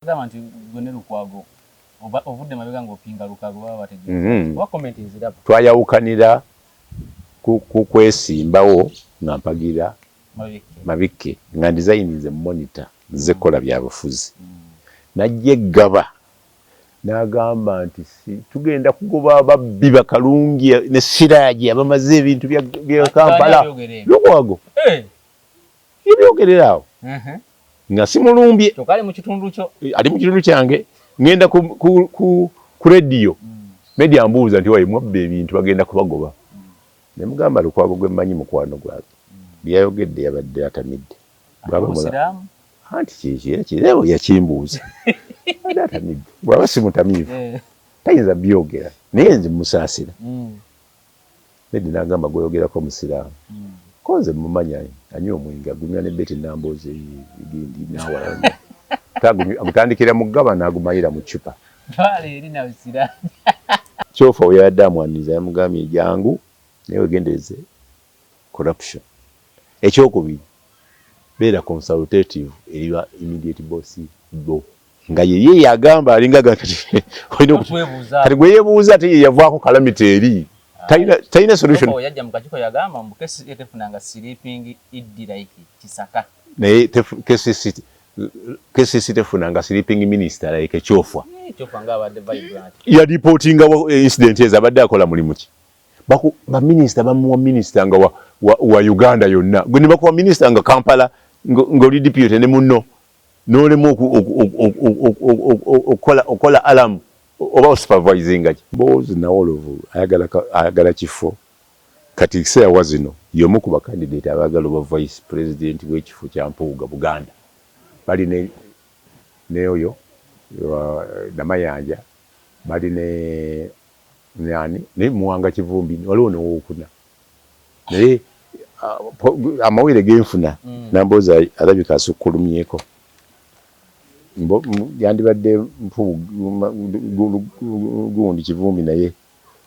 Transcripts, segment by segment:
Gamba nti gwe ne Lukwago oba ovudde mabega ng'opinga Lukwago baba bategeeza ki? Kuba comment nziraba. Twayawukanira ku kwesimbawo nga mpagira Mabikke nga ndizayininze Monitor nzize kukola byabufuzi. Najja e Ggaba n'agamba nti tugenda kugoba ababbi Bakalungi ne Siraje abamaze ebintu bya Kampala. Lukwago yebyogerera awo nga simulumbye. Kyokka ali mu kitundu kyo. Ali mu kitundu kyange. Ngenda ku rediyo media mbuuza nti waye mwabba ebintu bagenda kubagoba. Ne mugamba Lukwago gwe mmanyi mukwano gwange byeyayogedde yabadde atamidde. Musiraamu? Anti kyekyo era kirebo yakimbuuza. Abadde atamidde. Bw'aba si mutamiivu tayinza byogera naye nze musaasira. Medi n'agamba gw'oyogerako Musiraamu? Ko nze mmumanyi anywa omwenge agunywa ne Betty Nambooze gindi n'awalala. Agutandikira mu ggaba n'agumalira mu ccupa. Twala eri na Busiraamu. Kyofa bwe yabadde amwaniriza yamugambye jangu naye wegendereze corruption. Ekyokubiri beera consultative eri ba immediate boss bo. Nga ye ye yagamba alinga kati olina kati gwe yebuuza ate ye yavaako calamity eri talina talina solution. Yajja mu kakiiko yagamba mbu KCCA tefunanga sleeping ED like Kisaka. Naye KCC KCC tefunanga sleeping minister like Kyofwa. Kyofwa nga abadde vibrant. Ya reportinga incident ezo abadde akola mulimu ki? Baku ba minister bamuwa minister nga wa Uganda yonna. Gwe ne bakuwa minister nga Kampala ng'oli deputy ne munno. N'olemwa okukola alarm oba osupervisinga ki? Mboozi Nawolovu ayagala kifo kati ekiseera zino y'omu ku bakandidate abaagala obwa vice president w'ekifo kya Mpuuga Buganda. Bali ne oyo Namayanja, bali ne ani ne Muwanga Kivumbi, waliwo n'owookuna. Naye amawulire genfuna Nambooze alabika asukkulumyeko. Yandibadde gundi Kivumbi naye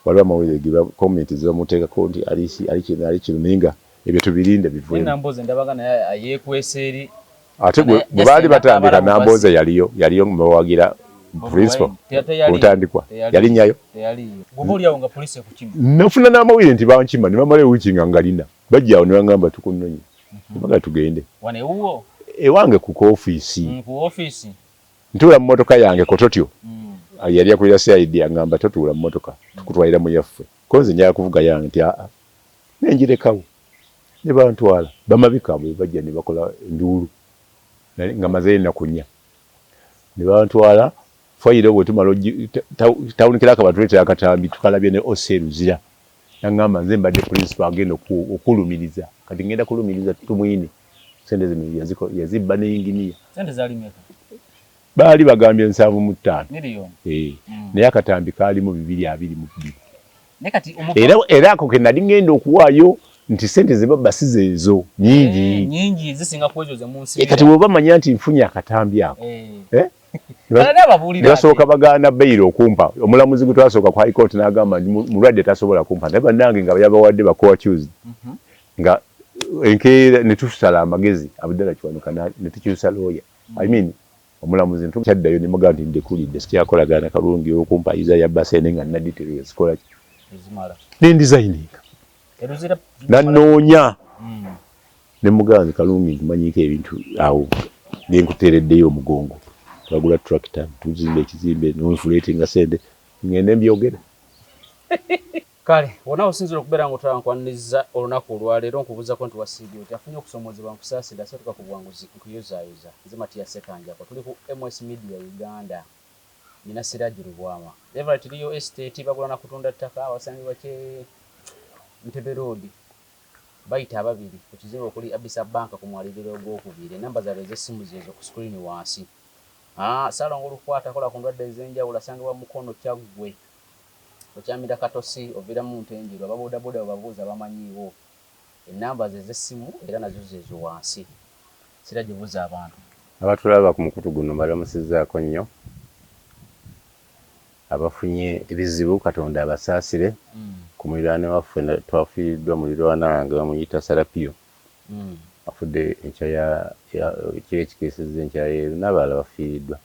waliwo amawulire ge comment ze bamuteekako nti ali kino ali kino naye nga ebyo tubirinde biveemu. Nambooze ndabaga naye yeekwese eri. Ate bwe baali batandika Nambooze yaliyo yaliyo nga bawagira principal ku ntandikwa yalinyayo. Nafuna n'amawulire nti bankima ne bamala ewiiki nga ngalina bajja awo ne bangamba tukunonye ne bagamba tugende. Wano ewuwo? Ewange ku ofiisi. Ku ofiisi. Ntuula mu mmotoka yange kototyo yali akulira CID angamba totuula mu mmotoka tukutwalira mu yaffe ko nze njagala kuvuga yange nti aa ne ngirekawo ne bantwala bamabika bwe bajja ne bakola enduulu nga mazeeyo ennaku nnya ne bantwala fayiro bwe tumala tawuni kiraka batuleetera akatambi tukalabye ne OC Luzira nangamba nze mbadde principal agenda okulumiriza kati ngenda kulumiriza Tumwine sente zino yazibba ne yinginiya. Sente zaali meka? Baali bagambye 75. Million. Eh. Naye akatambi kaalimu 222. Naye kati era era ako ke nali ngenda okuwaayo nti sente ze babba si zeezo nyingi. Nyingi zisinga ku ezo ze munsibira. Kati bw'oba manya nti nfunye akatambi ako. Ne basooka bagaana beyiro okumpa. Omulamuzi gwe twasooka ku High Court n'agamba nti mulwadde tasobola kumpa. Naye bannange nga yabawadde ba co-accused. Nga enkeera ne tusala amagezi Abdallah Kiwanuka ne tukyusa lawyer. I mean omulamuzi ntukyaddayo ne mugamba nti ndekulidde sikyakolagana Kalungi olw'okumpayiza yabba sente nga nina details ezikola ki ne ndizayininga nannoonya ne mugamba nti Kalungi nkumanyiiko ebintu awo ne nkuteereddeyo omugongo twagula tractor tuzimba ekizimbe nonfuleetinga sente ngende mbyogere. Kale wonna wosinzira okubeera nga otulaba nkwaniriza olunaku olwaleero nkubuuzako nti wasiibye otya afunye okusoomoozebwa nkusaasire asatuka ku buwanguzi nkuyozaayoza nze Matia Ssekanjako tuli ku MS Media Uganda nina Siraji Lubwama Everett Real Estate bagula na kutunda ttaka wasangibwa kye Ntebe Road bayita ababiri ku kizimbe okuli Abisa Bank ku mwaliriro ogwokubiri enamba zaabwe ez'essimu zeezo ku screen wansi. Ssalongo Lukwata akola ku ndwadde ez'enjawulo asangibwa Mukono Kyaggwe. Okyamira Katosi oviiramu Ntenjeru aba bodaboda bwebabuuza bamanyiiwo. Ennamba ze ez'essimu era nazo zeezo wansi. Siraje buuza abantu. Abatulaba ku mukutu guno mbalamusizzaako nnyo. Abafunye ebizibu Katonda abasaasire. Ku muliraano waffe twafiiriddwa mulirwana wange bamuyita Sarapio afudde enkya ya ekiro ekikeesezza enkya ya leero n'abalala bafiiriddwa.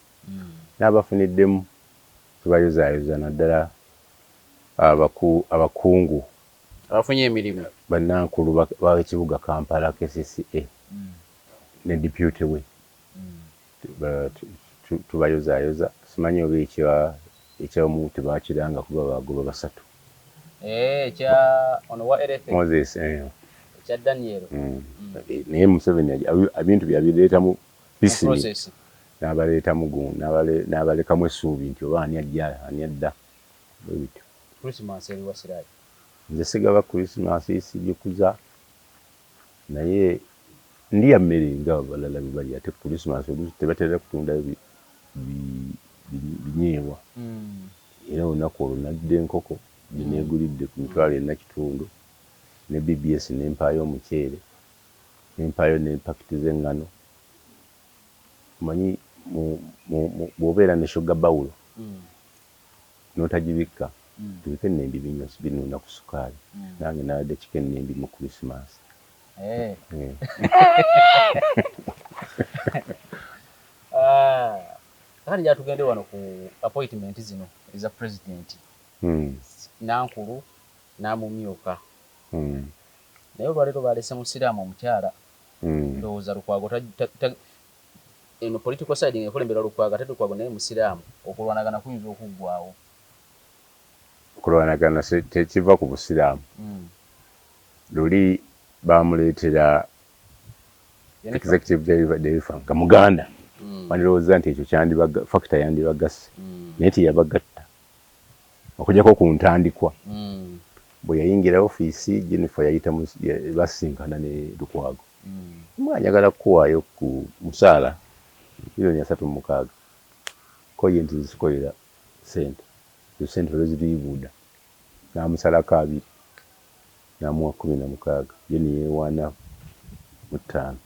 N'abafuniddemu tubayozaayoza, naddala abakungu abafunye emirimu, bannankulu b'ekibuga Kampala, KCCA ne deputy we. Tubayozaayoza. Simanyi oba ekyamu tebakiranga kuba bagoba basatu. Ekya ono wa RFA. Moses. Ekya Daniel. Naye Museveni ebintu byabireetamu piecemeal. Process. N'abaleetamu n'abalekamu essuubi nti oba ani ajja, ani adda, bwe bityo. Christmas eri wa Siraji? Nze sigaba Christmas, sijikuza, naye ndya mmere nga abalala bwe balya. Ate Christmas oluusi tebatera kutundayo binyeebwa. Era olunaku olwo nadde enkoko gye neegulidde ku 4,500 ne BBS, nempaayo omuceere, nempaayo ne pakiti z'eŋŋano. Omanyi bw'obeera ne sugar bowl n'otagibikka, ebikenembi binywa binuuna ku sukaali. Nange nabadde kikenembi mu Christmas. Eh. Ah, kakati njagala tugende wano ku appointment zino eza president. Nankulu n'amumyuka. Naye olwaleero balese musiraamu omukyala. Ndowooza Lukwago eno political side ng'ekulembera Lukwago, ate Lukwago naye musiraamu, okulwanagana kuyinza okuggwawo. Kulwanagana tekiva ku busiraamu. Luli bamuleetera Jennifer. Executive director nga muganda. Wandirowooza nti ekyo kyandibaga factor yandibagasse, naye teyabagatta okujjako ku ntandikwa. Bwe yayingira ofiisi, Jennifer yayita basinkana ne Lukwago. Mwa njagala kukuwaayo ku musaala 36 miliyoni, ko ye nti nzikolera sente, ezo sente olweziriibuuda, n'amusalako abiri n'amuwa 16, ye neyeewaana mu ttaano.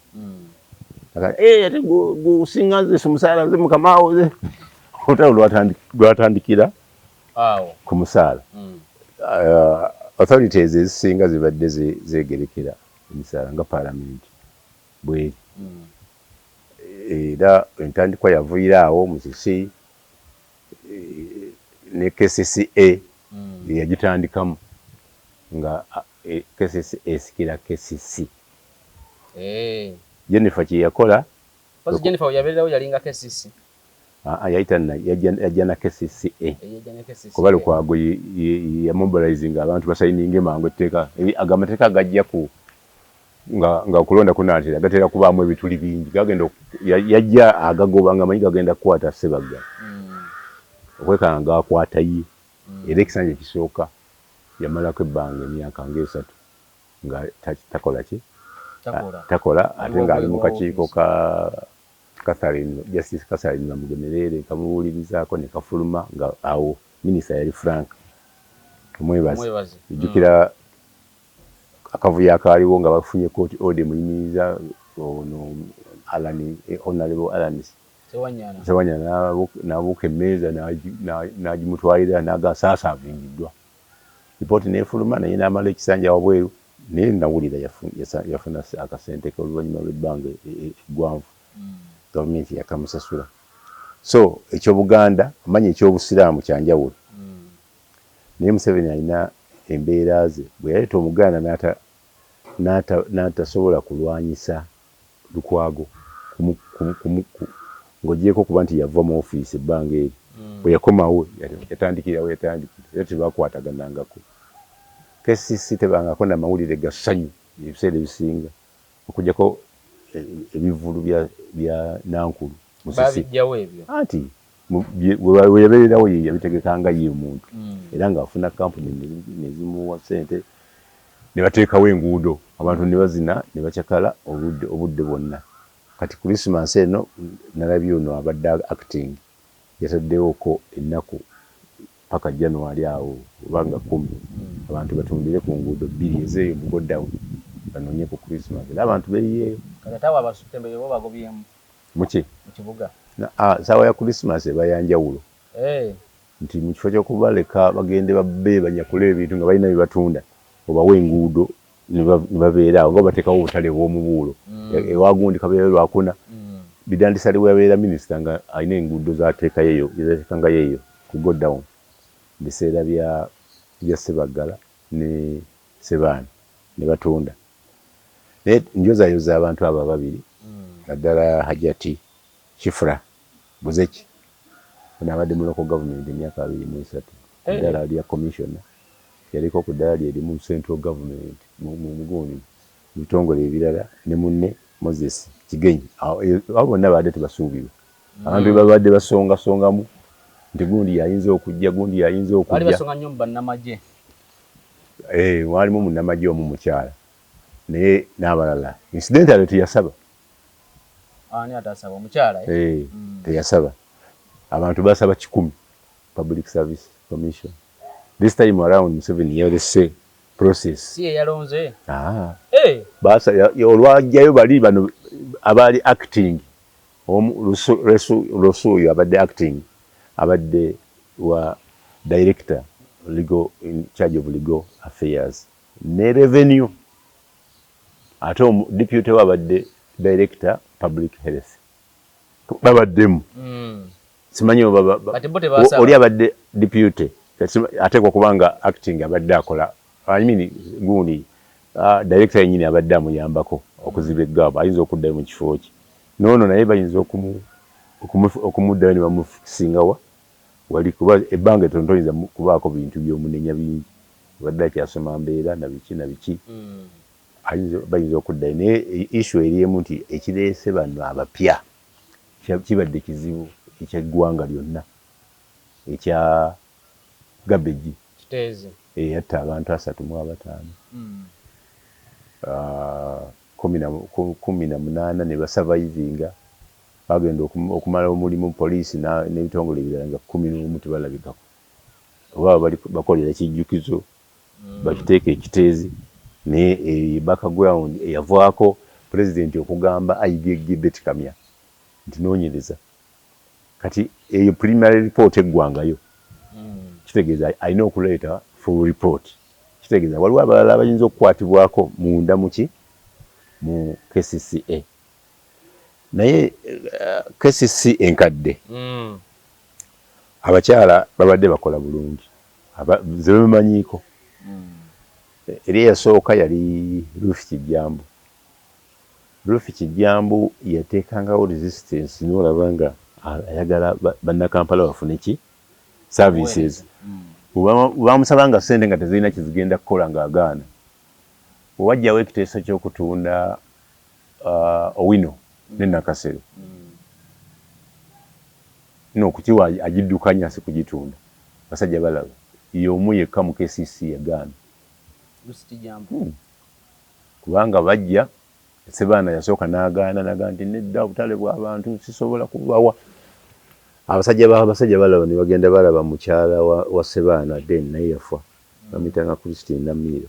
Ate gusinga nze omusaala, nze mukamaawo ze. Olutalo lwatandikira awo ku musaala. Authorities ezisinga zibadde zeegerekera emisaala nga paalamenti bweri. Era entandikwa yaviira awo Musisi ne KCCA yagitandikamu nga KCCA esikira KCC. Jennifer kye yakola Mpozzi Jennifer we yabeererawo yalinga KCC. Yali yajja na KCCA. Yajja ne KCCA. Kuba Lukwago yamobilizinga abantu basayininge mangu etteeka. Ago amateeka gajja ku nga okulonda kunaatera, gatera kubaamu ebituli bingi. Gagenda yajja agagoba nga amanyi gagenda kukwata Ssebaggala. Okwekanga gakwata ye. Era ekisanja ekisooka yamalako ebbanga emyaka ng'esatu nga takola ki? Takola. Takola, ate ng'ali mu Aliwo kakiiko office. ka Catherine, Justice Catherine Bamugemereire, kamubuulirizaako ne kafuluma nga awo minisita yali Frank Omwebaze. Omwebaze. Ojjukira akavuyo akaaliwo nga bafunye court order emuyimiriza ono Allan, Honorable Allan Sewanyana. Sewanyana, n'abuuka emmeeza n'agimutwalira n'aga saasa avingiddwa. Ripooti n'efuluma, naye n'amala ekisanja wabweru, naye nawulira yafuna akasente ke oluvannyuma lw'ebbanga eggwanvu. Gavumenti yakamusasula. So ekyobuganda, amanyi ekyobusiraamu kyanjawulo. Naye Museveni alina embeera ze. Bwe yaleeta omuganda n'atasobola kulwanyisa Lukwago, ng'ogyeko okuba nti yava mu ofiisi ebbanga eryo, bwe yakomawo yatandikirawo yatandikira, era tebakwataganangako. KCC tebangako namawulire ga ssanyu ebiseera ebisinga, okuggyako ebivvulu bya Nankulu Musisi. Babijjawo ebyo. Anti we yabeererawo ye yabitegekanga ye omuntu. Era ng'afuna kampuni nezimuwa ssente ne bateekawo enguudo, abantu ne bazina ne bacakala obudde bwonna. Kati Christmas eno nalabye ono abadde acting yataddewoko ennaku paka January awo oba nga 10, abantu batundire ku nguudo bbiri ezeeyo mu godown, banoonye ku Christmas, era abantu beeyiyeeyo. Kati ate awo abasutembeyo bo bagobyemu Muki? Mu kibuga. Saawa ya Christmas eba ya njawulo. Nti mu kifo ky'okubaleka bagende babbe banyakule ebintu nga balina bye batunda, obawa enguudo ne babeera awo nga bateekawo obutale obw'omubuulo. Ewagundi kabeerayo Lwakuna. Bidandi Ssali we yabeera minisita nga alina enguudo z'ateekayo eyo, zateekangayo eyo ku go down mu biseera bya bya Ssebaggala ne Ssebaana ne batunda. Naye njozayoza abantu abo ababiri naddala Hajati Shifrah Buzeki ono abadde mu local government emyaka 23 ku ddaala lya commissioner, yaliko ku ddaala lye limu central government mu gundi mu bitongole ebirala ne munne Moses Kigenyi. Abo bonna babadde tebasuubirwa. Abantu be babadde basongasongamu nti gundi y'ayinza okujja, gundi y'ayinza Baali okujja. basonga nnyo mu bannamagye. Eh, waalimu munnamagye omu mukyala naye n'abalala incidentally teyasaba. Ani atasaba omukyala? Eh, teyasaba. Abantu basaba 100 Public Service Commission. This time around Museveni yalese process. Si ye yalonze? Ah. Eh. Basa olwajjayo bali bano abaali acting omu Rusu oyo abadde acting abadde wa director legal in charge of legal affairs ne revenue, ate deputy we abadde director public health babaddemu. Simanyi oba Kati bo tebasaba. Oli abadde deputy ateekwa kuba nga acting abadde akola, I mean, gundi director yennyini abadde amuyambako okuziba eggaabo, ayinza okuddayo mu kifo kye noono, naye bayinza okumuddayo ne bamusingawa wali, kuba ebbanga ettono toyinza kubaako bintu by'omunenya bingi, abadde akyasoma mbeera na biki na biki. Bayinza okuddayo, naye issue eri emu nti ekireese bano abapya kibadde kizibu ekyeggwanga lyonna ekya garbage. Kiteezi. Eyatta abantu 35. 18 ne basurvivinga, bagenda okumala omulimu poliisi n'ebitongole ebirala nga 11 tebalabikako, oba bali bakolera kijjukizo bakiteeka ekiteezi. Naye background eyavaako pulezidenti okugamba IGG Beti Kamya nti noonyereza, kati eyo preliminary report eggwangayo, kitegeeza alina okuleeta full report, kitegeeza waliwo abalala abayinza okukwatibwako munda muki mu KCCA. Naye KCC enkadde abakyala babadde bakola bulungi ze bamanyiiko. Eri eyasooka yali Ruth Kijjambu. Ruth Kijjambu yateekangawo resistance n'olaba nga ayagala bannakampala bafune ki services. Bamusabanga ssente nga tezirina kyezigenda kukola ng'agaana. Bwe wajjawo ekiteeso ky'okutunda Owino ne Nakasero, n'okukiwa agiddukanya si kugitunda, basajja balaba y'omu yekka mu KCC yagaana. Ruth Kijjambu. Kubanga bajja Ssebaana yasooka n'agaana, n'agamba nti nedda, obutale bw'abantu sisobola kubawa. Abasajja abasajja balaba ne bagenda balaba mukyala wa Ssebaana, then naye yafa, bamuyitanga Christine Namiiro,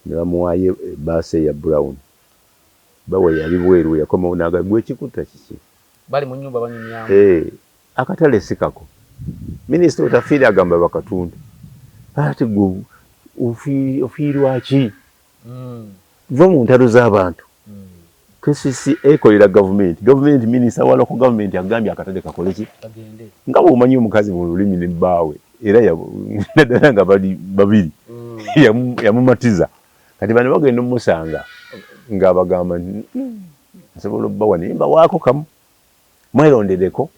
ne bamuwaayo ebbaasa eya brown. Bawe yali bweru, yakomawo n'agamba, gwe ekikutta kiki? Bali mu nnyumba banyumyamu. Eh, akatale si kako, minisita Otafiire agamba bakatunde, ate gwe ofiirwa ki? Va mu ntalo z'abantu. KCC ekolera gavumenti, gavumenti minisita wa local government agambye akatale kakole ki? Kagende. Nga bw'omanyi omukazi mu lulimi ne bbaawe era naddala nga bali babiri, yamumatiza. Kati bano bagenda omusanga ng'abagamba nti nsobola obbawa naye mbawaako kamu mwerondereko."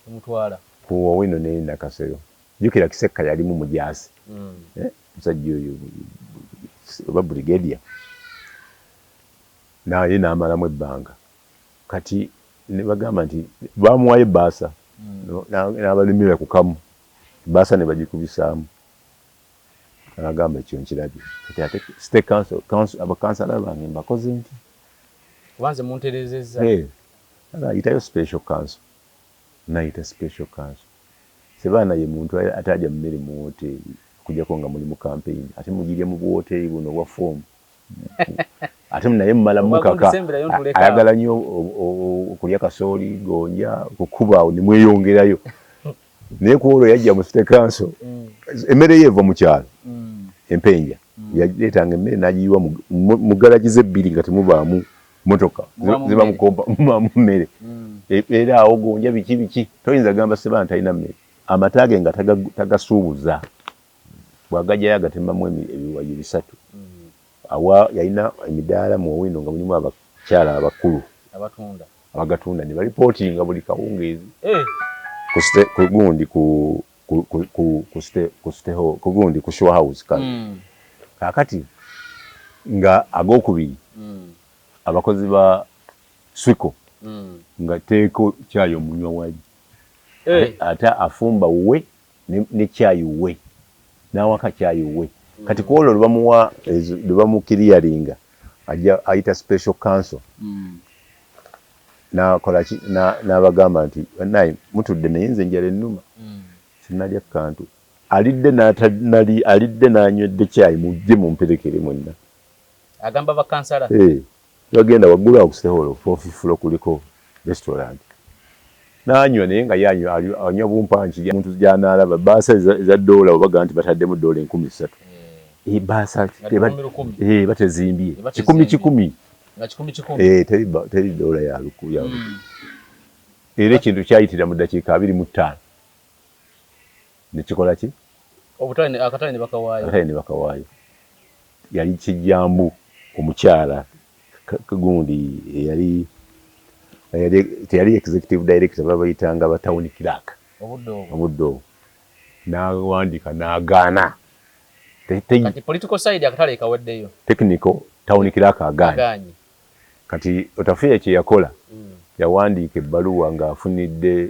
Omutwala. Ku Owino ne Nakasero, jjukira Kisekka yalimu mujaasi. Eh, musajja oyo oba brigadier naye n'amalamu ebbanga. Kati ne bagamba nti bamuwayo ebbaasa n'abalimira ku kamu ebbaasa ne bagikubisaamu, agamba ekyo nkirabye. Kati ate state council, abakansala bange mbakoze nti Kuba nze munterezezza. Eh, ayitayo special council, nayita special council. Sebaana ye muntu atalya mmere mu woteeri okujjako nga muli mu campaign, ate mugirya mu buwoteeri buno obwa foomu, ate naye mumala mukaka. December yo ntuleka. Ayagala nnyo okulya kasooli, gonja, kukuba awo ne mweyongerayo. Naye ku olwo yajja mu city council, emmere ye eva mu kyalo empenja, yaleetanga emmere n'agiyiwa mu galagi ze bbiri nga temubaamu. Motoka ziba mu mmere mm. Era awo gonja biki biki, toyinza gamba Sebaana talina mmere. Amata ge nga tagasuubuza, bw'agajjayo agatemamu ebiwayi bisatu. Awa yalina emidaala mu Owino nga mulimu abakyala abakulu abagatunda, ne balipootinga buli kawungeezi eh. ku gundi ku gundi ku Show House kale. Kaakati nga ag'okubiri abakozi ba Swiko nga teeko kyayi omunywa wali eh. Ate afumba we ne kyayi we n'awaka kyayi we. Kati ku olwo lwebamuwa, lwebamukiriyaringa, ajja ayita special council n'akola ki, n'abagamba nti bannaye mutudde, naye nze njala ennuma, sinalya kantu, alidde n'atanali, alidde n'anywedde kyayi, mujje mumperekere mwenna. Agamba bakansala. Eh, bagenda waggulu awo ku City Hall, fourth floor, kuliko restaurant, n'anywa, naye nga ye anywa bumpanki. Omuntu gy'anaalaba baasa eza ddoola, obaga nti bataddemu ddoola 3000, baasa batezimbye kikumi kikumi, teri ddoola ya luku. Era ekintu kyayitira mu ddakiika 25 nekikola ki? Akatale ne bakawaayo. Akatale ne bakawaayo. Yali Kijjambu omukyala gundi eyali teyali executive director, babayitanga ba town clerk obudde obwo, n'awandiika n'agaana. Kati political side, akatale kaweddeyo. Technical town clerk agaanye. Kati Otafiire kye yakola, yawandiika ebbaluwa ng'afunidde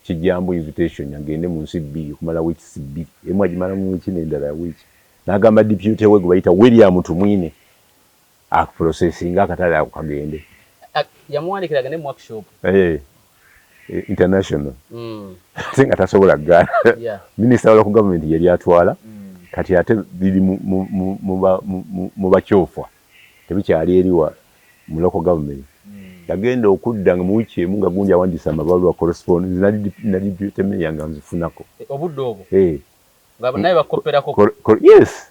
Kijjambu invitation agende mu nsi bbiri okumala weeks 2, emu agimala mu wiiki n'endala ya wiiki, n'agamba deputy we gwe bayita William Tumwine akuprocessinga akatale ako kagende. Yamuwandikira agende mu workshop. Eh, international. Ate nga tasobola kugaana, minisita wa local government yali atwala. Kati ate biri mu bakyofwa, tebikyali eriwa mu local government. Yagenda okudda nga mu wiiki emu nga gundi awandiisa amabaluwa correspond, nali deputy mayor nga nzifunako. Eh, obudde obwo? Eh. Nga naye bakoperako? Yes.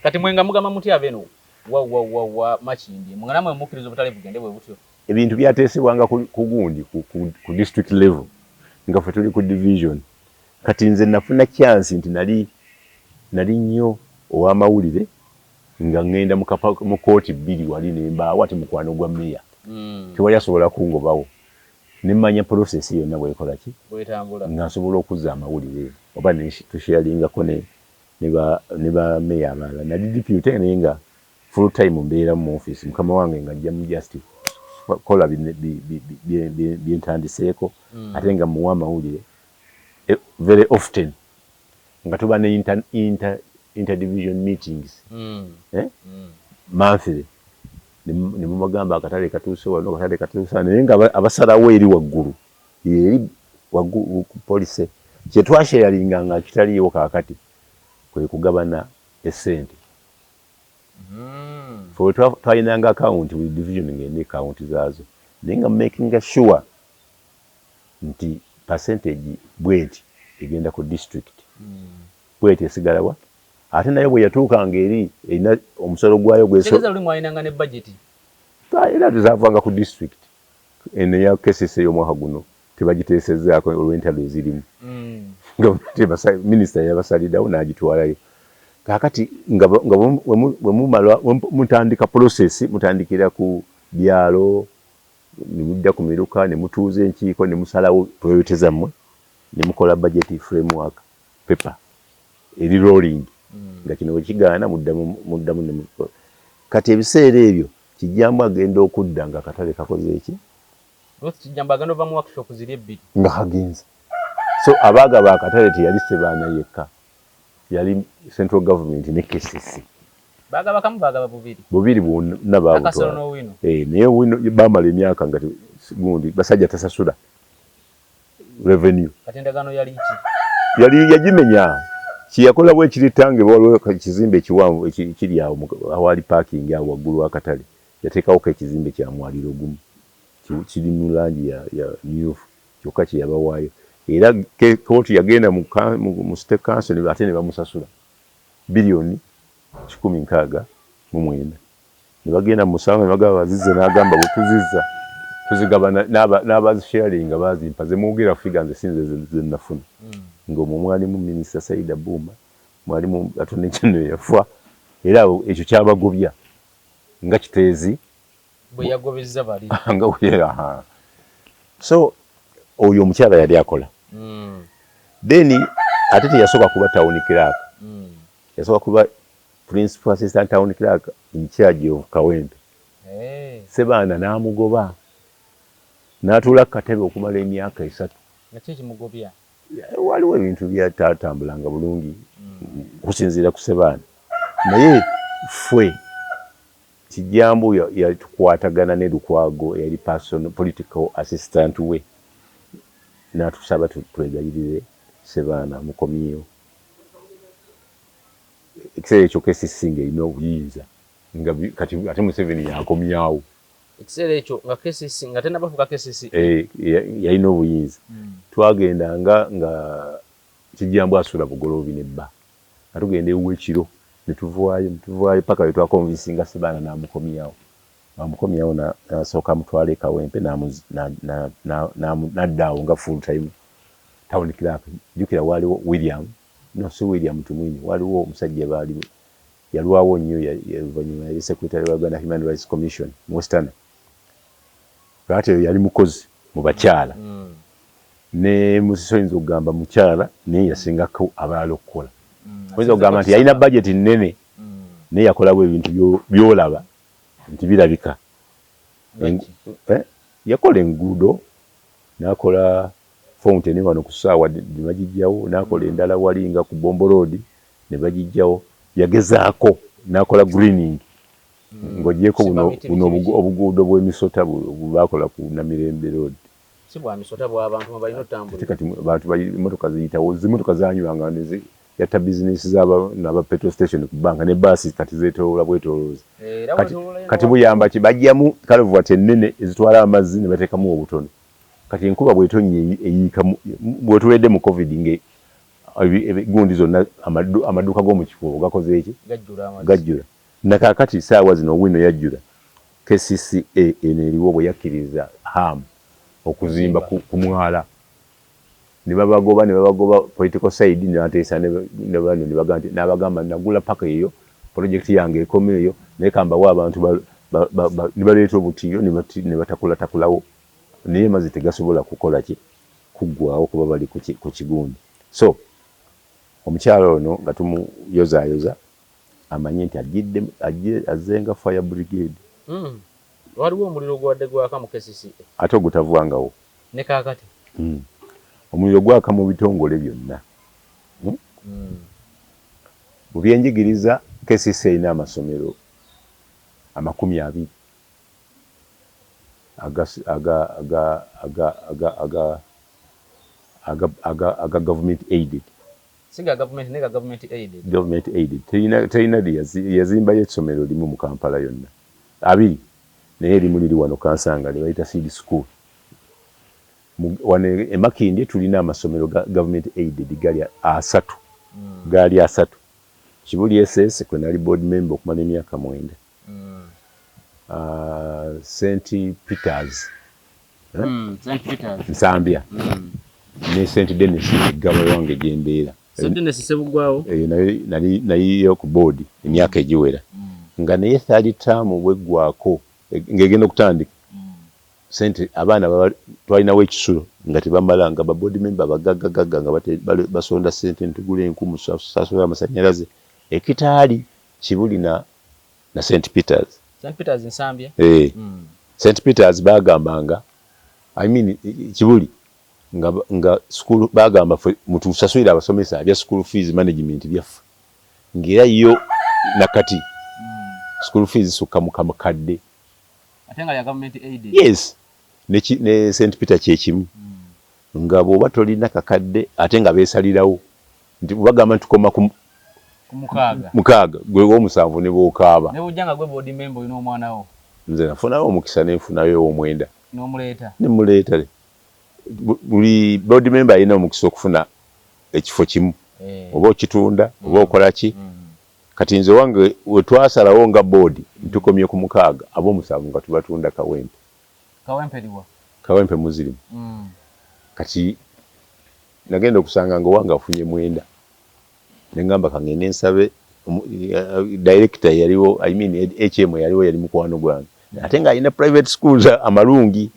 Kati mwe nga mugamba muti abeeno wa wa wa wa Makindye, mwe nga namwe mukkiriza obutale bugende bwe butyo? Ebintu byateesebwanga ku gundi ku district level, nga ffe tuli ku division. Kati nze nafuna chance nti nali nnyo ow'amawulire, nga ŋŋenda mu kooti bbiri wali nembaawo, ate mukwano gwa meya, tewali asobola kungobawo, nemmanya process yonna bwekola ki, nga nsobola okuzza amawulire oba tusharingako ne ba meya abalala. Nali deputy, naye nga full time mbeera mu office. Mukama wange nga ajja mu just kola byentandiseeko, ate nga muwa amawulire very often, nga tuba ne interdivision meetings eh? Monthly, ne mubagamba akatale katuuse wano, akatale katuuse, naye nga abasalawo eri waggulu, eri waggulu ku policy. Kyetwasharinga nga kitaliiwo kaakati kwe kugabana essente. Fe twalinanga akawunti, buli division ng'erina akawunti zaazo, naye nga makinga sure nti percentage bweti egenda ku district, bweti esigalawa, ate naye bwe yatuukanga eri erina omusolo gwayo. Era tezavanga ku district. Eno eya KCC ey'omwaka guno tebagiteesezaako olw'entalo ezirimu. Minisita yabasaliddewo n'agitwalayo. Kaakati nga bwe mumala mutandika process, mutandikira ku byalo, ne mudda ku miruka, ne mutuuza enkiiko, ne musalawo priority zammwe, ne mukola budget framework paper eri rolling, nga kino bwe kigaana muddamu. Kati ebiseera ebyo Kijjambu agenda okudda nga akatale kakoze eki? Kijjambu agenda ova mu workshop ziri ebbiri. Nga kagenze. So abaagaba akatale teyali Sebaana yekka, yali central government ne KCC. Bagaba kamu, bagaba bubiri? Bubiri bwonna babutwala. Eh, naye Owino bamala emyaka nga gundi basajja tasasula revenue. Kati endagaano yali ki? Yali yagimenya. Kyeyakola bwe kiri tange, waliwo ekizimbe ekiwanvu kiri awo awali parking awo waggulu w'akatale, yateekawoko ekizimbe kya mwaliro gumu, kiri mu langi ya myufu kyokka kye yabawaayo. Era kooti yagenda mu state council, ate ne bamusasula 169 billion. Ne bagenda mu musango ne bagamba bazizze, n'agamba bwe tuzizza tuzigabana n'abazisharinga bazimpa ze mwogera figure nze sinze ze nafuna. Ng'omwo mwalimu Minisita Saida Buuma, mwalimu Attorney General yafa, era ekyo kyabagobya nga Kiteezi bwe yagobezza bali. Nga so oyo omukyala yali akola. Then ate teyasooka kuba town clerk. Yasooka kuba principal assistant town clerk in charge of Kawempe. Hey. Sebaana n'amugoba n'atuula ku katebe okumala emyaka 3. Nga ki ekimugobya? Waliwo ebintu byatatambulanga bulungi okusinziira ku Sebaana, naye ffe Kijjambu yatukwatagana ne Lukwago eyali personal political assistant we, n'atusaba twegayirire Sebaana amukomyewo. Ekiseera ekyo KCC ng'erina obuyinza nga kati ate Museveni yakomyawo. Ekiseera ekyo nga KCC nga tennabafuuka KCC. Yalina obuyinza. Twagendanga nga Kijjambu asula Bugoloobi ne bba, nga tugenda ewuwe ekiro ne tuvaayo paka lwe twakonvinsinga Sebaana n'amukomyawo. Bw'amukomyawo n'asooka amutwala e Kawempe n'adda awo nga full time town clerk. Jjukira waaliwo William, no si William Tumwine, waaliwo omusajja baali yalwawo nnyo, oluvannyuma yali secretary wa Uganda Human Rights Commission Westerner. Lwaki eyo yali mukozi mu bakyala ne Musisi, oyinza okugamba mukyala naye yasingako abalala okukola. Oyinza okugamba nti yalina budget nnene naye yakolawo ebintu by'olaba nti birabika. Yakola enguudo, n'akola fountain wano ku ssaawa ne bagijjawo, n'akola endala wali nga ku Bombo Road ne bagijjawo. Yagezaako n'akola greening ng'oggyeko buno obuguudo bw'emisota bwe baakola ku Namirembe Road. Si bwa misota, bw'abantu mwe balina otambulira. Kati abantu emmotoka ziyitawo, zimotoka zanywanga yatta bizinesi z'aba petrol station ku banka ne baasi kati zeetooloola bwetooloozi. Kati buyamba ki? Baggyamu culvert ennene ezitwala amazzi ne bateekamu obutono. Kati enkuba bw'etonnya eyiika, bw'otuweredde mu COVID nga gundi zonna amaduuka g'omu Kikuubo gakoze eki? Gajjula. Nakaakati saawa zino wino yajjula. KCCA eno eriwo bwe yakkiriza Ham okuzimba ku mwala ne babagoba, ne babagoba political side, ne bateesa ne bano ne bagamba nti n'abagamba nagula paka eyo project yange ekoma eyo, naye kambawe abantu ne baleeta obutiyo ne batakulatakulawo, naye amazzi tegasobola kukola ki kuggwawo kuba bali ku kigundi. So omukyala ono nga tumuyozaayoza amanye nti ajjidde azze nga fire brigade. Waliwo omuliro ogubadde gwaka mu KCCA. Ate ogutavangawo. Ne kaakati. Omuliro gwaka mu bitongole byonna. Mu byenjigiriza KCCA erina amasomero 20 aga government aided. Si ga gavumenti naye ga government aided. Government aided. Terina yazimbayo essomero limu mu Kampala yonna. Abiri naye erimu liri wano Kansanga lye bayita Seed School. Wano e Makindye tulina amasomero ga government aided gali 3. Gaali 3. Kibuli SS kwe nali board member okumala emyaka 9. St Peters St Peters Nsambya ne St Denis eggaba wange gye mbeera. St Denis Ssebuggwawo. Eyo nayo nali nayiyo ku board emyaka egiwera. Nga naye third term bweggwako ng'egenda okutandika sente abaana twalinawo ekisulo nga tebamala, nga ba board member bagaggagagga nga basonda sente ntugula enku musasula amasannyalaze ekitaali Kibuli na St Peters. St Peters Nsambya. St Peters bagambanga, I mean Kibuli nga school bagamba ffe mutusasulire abasomesa abya school fees management byaffe, ng'era yo nakati school fees zisukka mu kamukadde. Ate nga ya government aided. Yes. Ne St Peter kyekimu nga bw'oba tolina kakadde ate nga beesalirawo nti bagamba nti tukoma ku 6. 6, gwe ow'omusanvu ne bw'okaaba. Ne bw'ojja nga gwe board member olina omwana wo. Nze nafunayo omukisa ne nfunayo ow'omwenda. N'omuleeta. Ne mmuleeta. Buli board member alina omukisa okufuna ekifo kimu. Oba okitunda oba okola ki. Kati nze wange wetwasalawo nga board ntukomye ku mukaaga, ab'omusanvu nga tubatunda Kawempe. Kawempe liwa? Kawempe Muslim. Kati nagenda okusanga nga owange afunye 9, nengamba kangende nsabe director yaliwo, I mean HM yaliwo, yali mukwano gwange ate nga alina private schools amalungi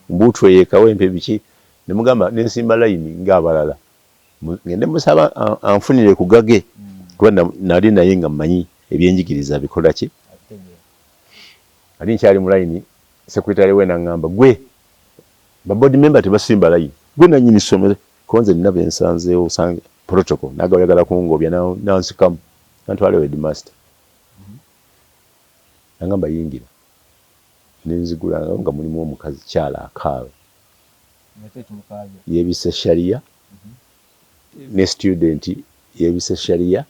mbutwe ye Kawempe biki, nemugamba nensimba line ng'abalala ngende musaba anfunire ku gage, kuba nali naye nga mmanyi ebyenjigiriza bikola ki. Ali nkyali mu line, secretary we nangamba, gwe ba board member tebasimba line, gwe nanyini ssomero. Ko nze nina bensanzeewo osange protocol naga oyagala kungobya, nansikamu nantwala headmaster. Nangamba yingira, nenzigula nga mulimu omukazi kyala akaaba, yebise sharia ne student yebise sharia,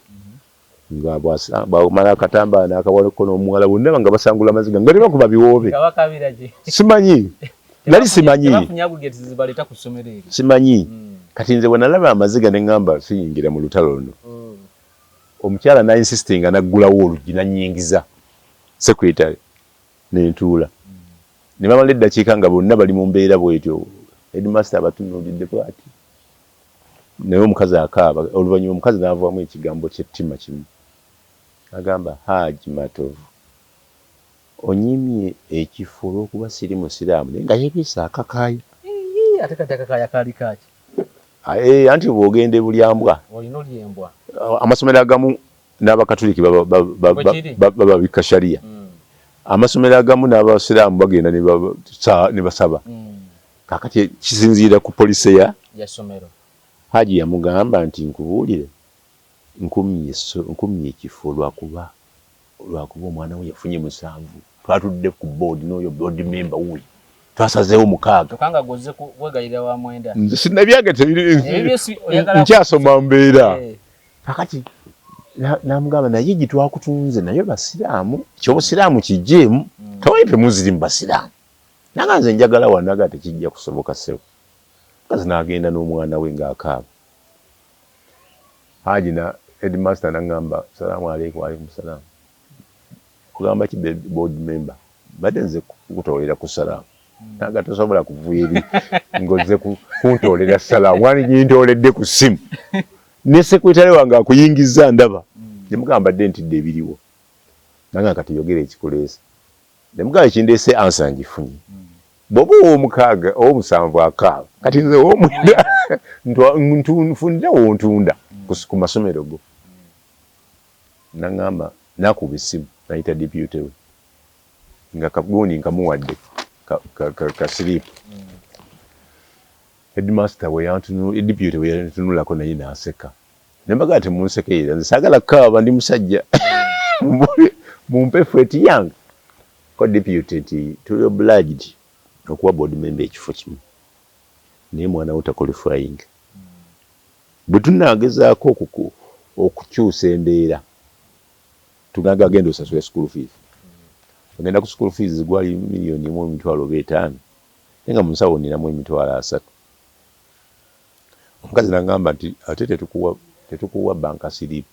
nga bwamala akatambala n'akawalako n'omuwala bonna nga basangula amaziga nga tebakuba biwoobe. Simanyi, nali simanyi, simanyi. Kati nze bwe nalaba amaziga ne ŋŋamba siyingira mu lutalo luno. Omukyala nainsistinga naggulawo oluggi nanyingiza secretary nentuula, ne bamala eddakiika nga bonna bali mu mbeera bwetyo, headmaster abatunuulidde bwati naye omukazi akaaba. Oluvannyuma omukazi n'avaamu ekigambo ky'ettima kimu, agamba, "Haji Matovu, onyimye ekifo olw'okuba siri musiraamu," naye nga yeebiisa akakaaya. Ate kati akakaaya kaali kaaki? Anti bw'ogenda e Bulyambwa, olina olyembwa. Amasomero agamu n'abakatuliki bababikka sharia, amasomero agamu n'abasiraamu bagenda ne basaba. Kakati kisinziira ku policy ya ssomero. Haji yamugamba nti, "Nkubuulire, nkumye ekifo lwakuba omwana we yafunye 7. Twatudde ku board n'oyo board member wuuyo, twasazeewo 6." Kyokka gwoze kwegayirira wa 9. Nze sinabyange, nkyasoma mbeera. Kakati namugamba, naye gye twakutunze naye basiraamu, kyobusiraamu kijeemu, Kawempe muzirimu basiraamu. Nanga nze njagala wanaga tekijja kusoboka ssebo. Mukazi n'agenda n'omwana we ng'akaaba. Haji na headmaster naŋŋamba, "Salaamu aleikum." "Alaikum salaamu." "Kugamba ki board member? Badde nze kutoolera ku salaamu." Naga tosobola kuva eri ng'ozze kuntoolera salaamu, wani gintooledde ku ssimu ne secretary wange akuyingiza ndaba. Nemugamba mbadde ntidde ebiriwo. Nanga kati yogera ekikuleese. Nemugamba ekindeese answer ngifunye. Bw'oba ow'omukaaga ow'omusanvu akaaba, kati nze ow'omwenda nfunira wontunda ku masomero go. Naŋŋamba nakuba essimu nayita deputy we nga kagundi nkamuwadde ka slip. Headmaster we deputy we yantunulako naye n'aseka. Nembaga temunsekerera, nze saagala kukaaba, ndi musajja, mumpe fate yange. Ko deputy nti tuli obliged okuwa board member ekifo kimu, naye mwana wo taqualifying. Bwe tunaagezaako okukyusa embeera, tugaga agenda osasula school fees, ogenda ku school fees gwali 1 million emitwalo oba 5, naye nga mu nsawo ninamu 30,000. Omukazi nagamba nti ate tetukuwa bank slip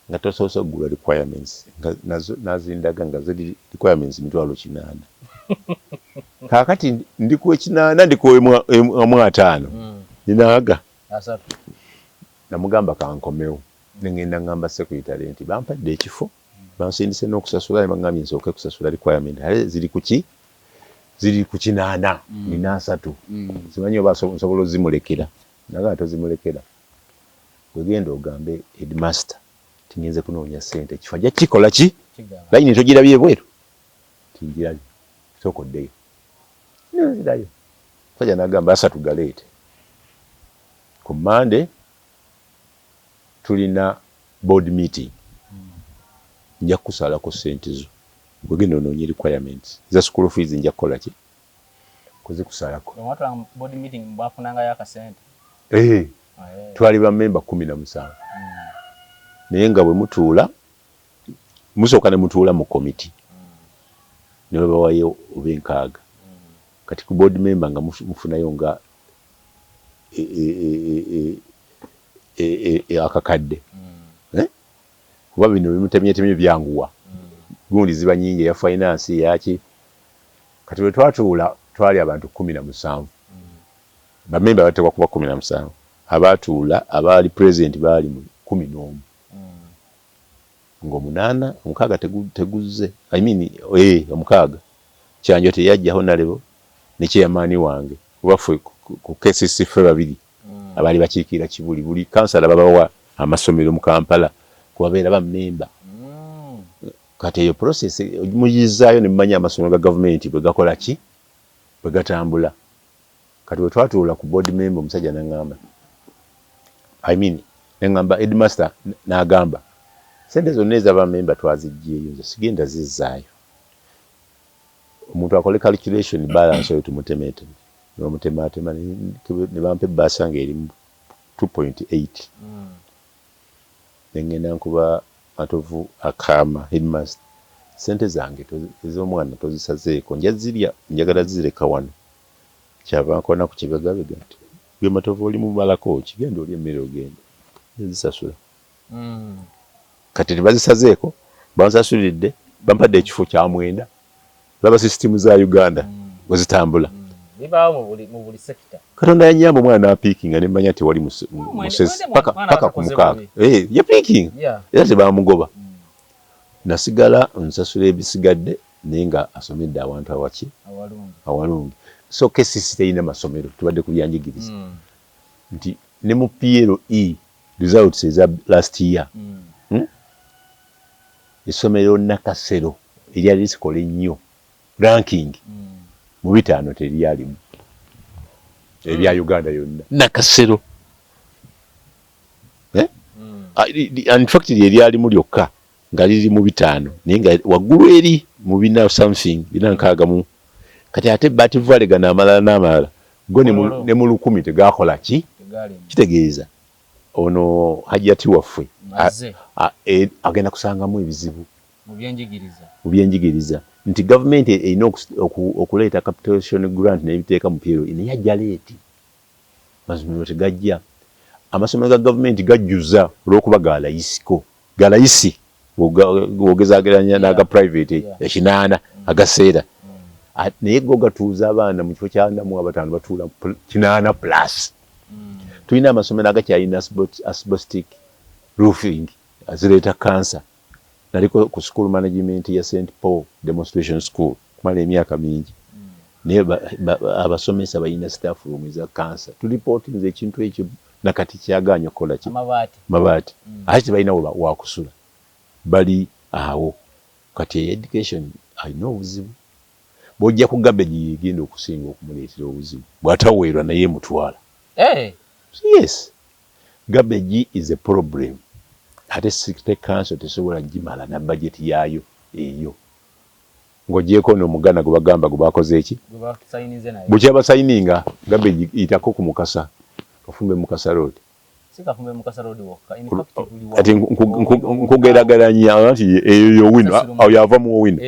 nga tosoose okugula requirements, nazindaga nga ziri requirements 800,000. Kaakati ndi ku 8 ndi ku emu 50, ninaaga namugamba kankomewo. Nengenda ngamba secretary nti bampadde ekifo, bansindise n'okusasula, ne baŋŋambye nsooke kusasula requirement, ate ziri ku ki? Ziri ku 800, nina 30, simanyi oba nsobola ozimulekera. Nagamba tozimulekera, gwegenda ogambe headmaster tingenze kunoonya ssente, ekifo ajja kikola ki, layini togirabye ebweru? Tingirabye. Sooka oddeyo. Nenzirayo, musajja nagamba 30 galeete ku Mande, tulina board meeting, nja kukusalako ssente zo, wegenda onoonye requirements za school fees, nja kukola ki kuzikusalako. Eh, twali bamemba 17, naye nga bwe mutuula musooka ne mutuula mu komiti ne babawayo oba 60. Kati ku board member nga mufunayo nga akakadde. Eh? Kuba bino bimutemyetemye byanguwa, gundi ziba nyingi, eya finance, eyaki. Kati bwe twatuula twali abantu 17, bamemba batekwa kuba 17. Abaatuula, abaali present baali mu 11, ng'omunaana, omukaaga teguzze, I mean, omukaaga. Kyanjo teyajja, honorable ne chairman wange, kuba ffe ku KCC ffe babiri abaali bakiikirira Kibuli. Buli kansala babawa amasomero mu Kampala kubabeera bammemba. Kati eyo process muyizaayo ne mumanya amasomero ga gavumenti bwe gakola ki, bwe gatambula. Kati bwe twatuula ku board member, omusajja naŋŋamba, I mean, neŋŋamba headmaster n'agamba, "Sente zonna ez'abamemba twaziggyeeyo, nze sigenda zizzaayo. Omuntu akole calculation, balance oyo tumutemeteme." Nebamutematema ne bampa ebbaasa nga eri mu 2.8. Nengenda nkuba Matovu akaama, "Headmaster, sente zange ez'omwana tozisazeeko, nja zirya, njagala zireka wano." Kyava nkona ku kibegabega nti, "Gwe Matovu oli mumalako, kigenda oli emmere, ogende zisasula." Kati tebazisazeeko, bansasulidde, bampadde ekifo kya 9. Laba sisitimu za Uganda bwe zitambula. Bibaawo mu buli sector. Katonda yanyamba, omwana n'apiikinga, ne mmanya tewali musezi paka ku 6. Yapiikinga era tebamugoba. Nasigala nsasula ebisigadde, naye nga asomedde awantu awaki awalungi. So KCC terina masomero. Tubadde ku byanjigiriza nti ne mu PLE results eza last year, Essomero Nakasero eryali lisikola ennyo ranking, mu 5 teryalimu ebya Uganda yonna. Nakasero, eh? In fact lyeryalimu lyokka nga liri mu 5, naye nga waggulu eri mu 4 something, 460 mu. Kati ate Bat Valley gano amalala n'amalala go ne mu 1000 tegakola ki. Kitegeeza ono hajjati waffe agenda kusangamu ebizibu mu byenjigiriza, nti gavumenti erina okuleeta capitation grant n'ebiteeka mu PLE, naye ajja late, masomero tegajja. Amasomero ga gavumenti gajjuza olw'okuba ga layisiko, ga layisi wogezageranya n'aga private 800 agaseera, naye go gatuuza abaana mu kifo kya 45 batuula 80 plus. Tulina amasomero agakyalina asbestic roofing azireeta cancer. Naliko ku school management ya St Paul Demonstration School kumala emyaka mingi, naye abasomesa balina staff room eza cancer. Tulipootinze ekintu ekyo, nakati kyaganye okukola ki, mabaati, ate tebalina wakusula, bali awo. Kati education alina obuzibu. Bw'ojja ku garbage, yegenda okusinga okumuleetera obuzibu bw'ataweerwa, naye mutwala. Yes, garbage is a problem. Ate city council tesobola gimala na budget yaayo eyo, ng'ogyeko n'omuganda gwe bagamba gwe bakoze eki bukyabasayininga garbage itako ku Mukasa, Kafumbe Mukasa Road. Kati nkugerageranya nti eyo yowino, awo yava mu Owino.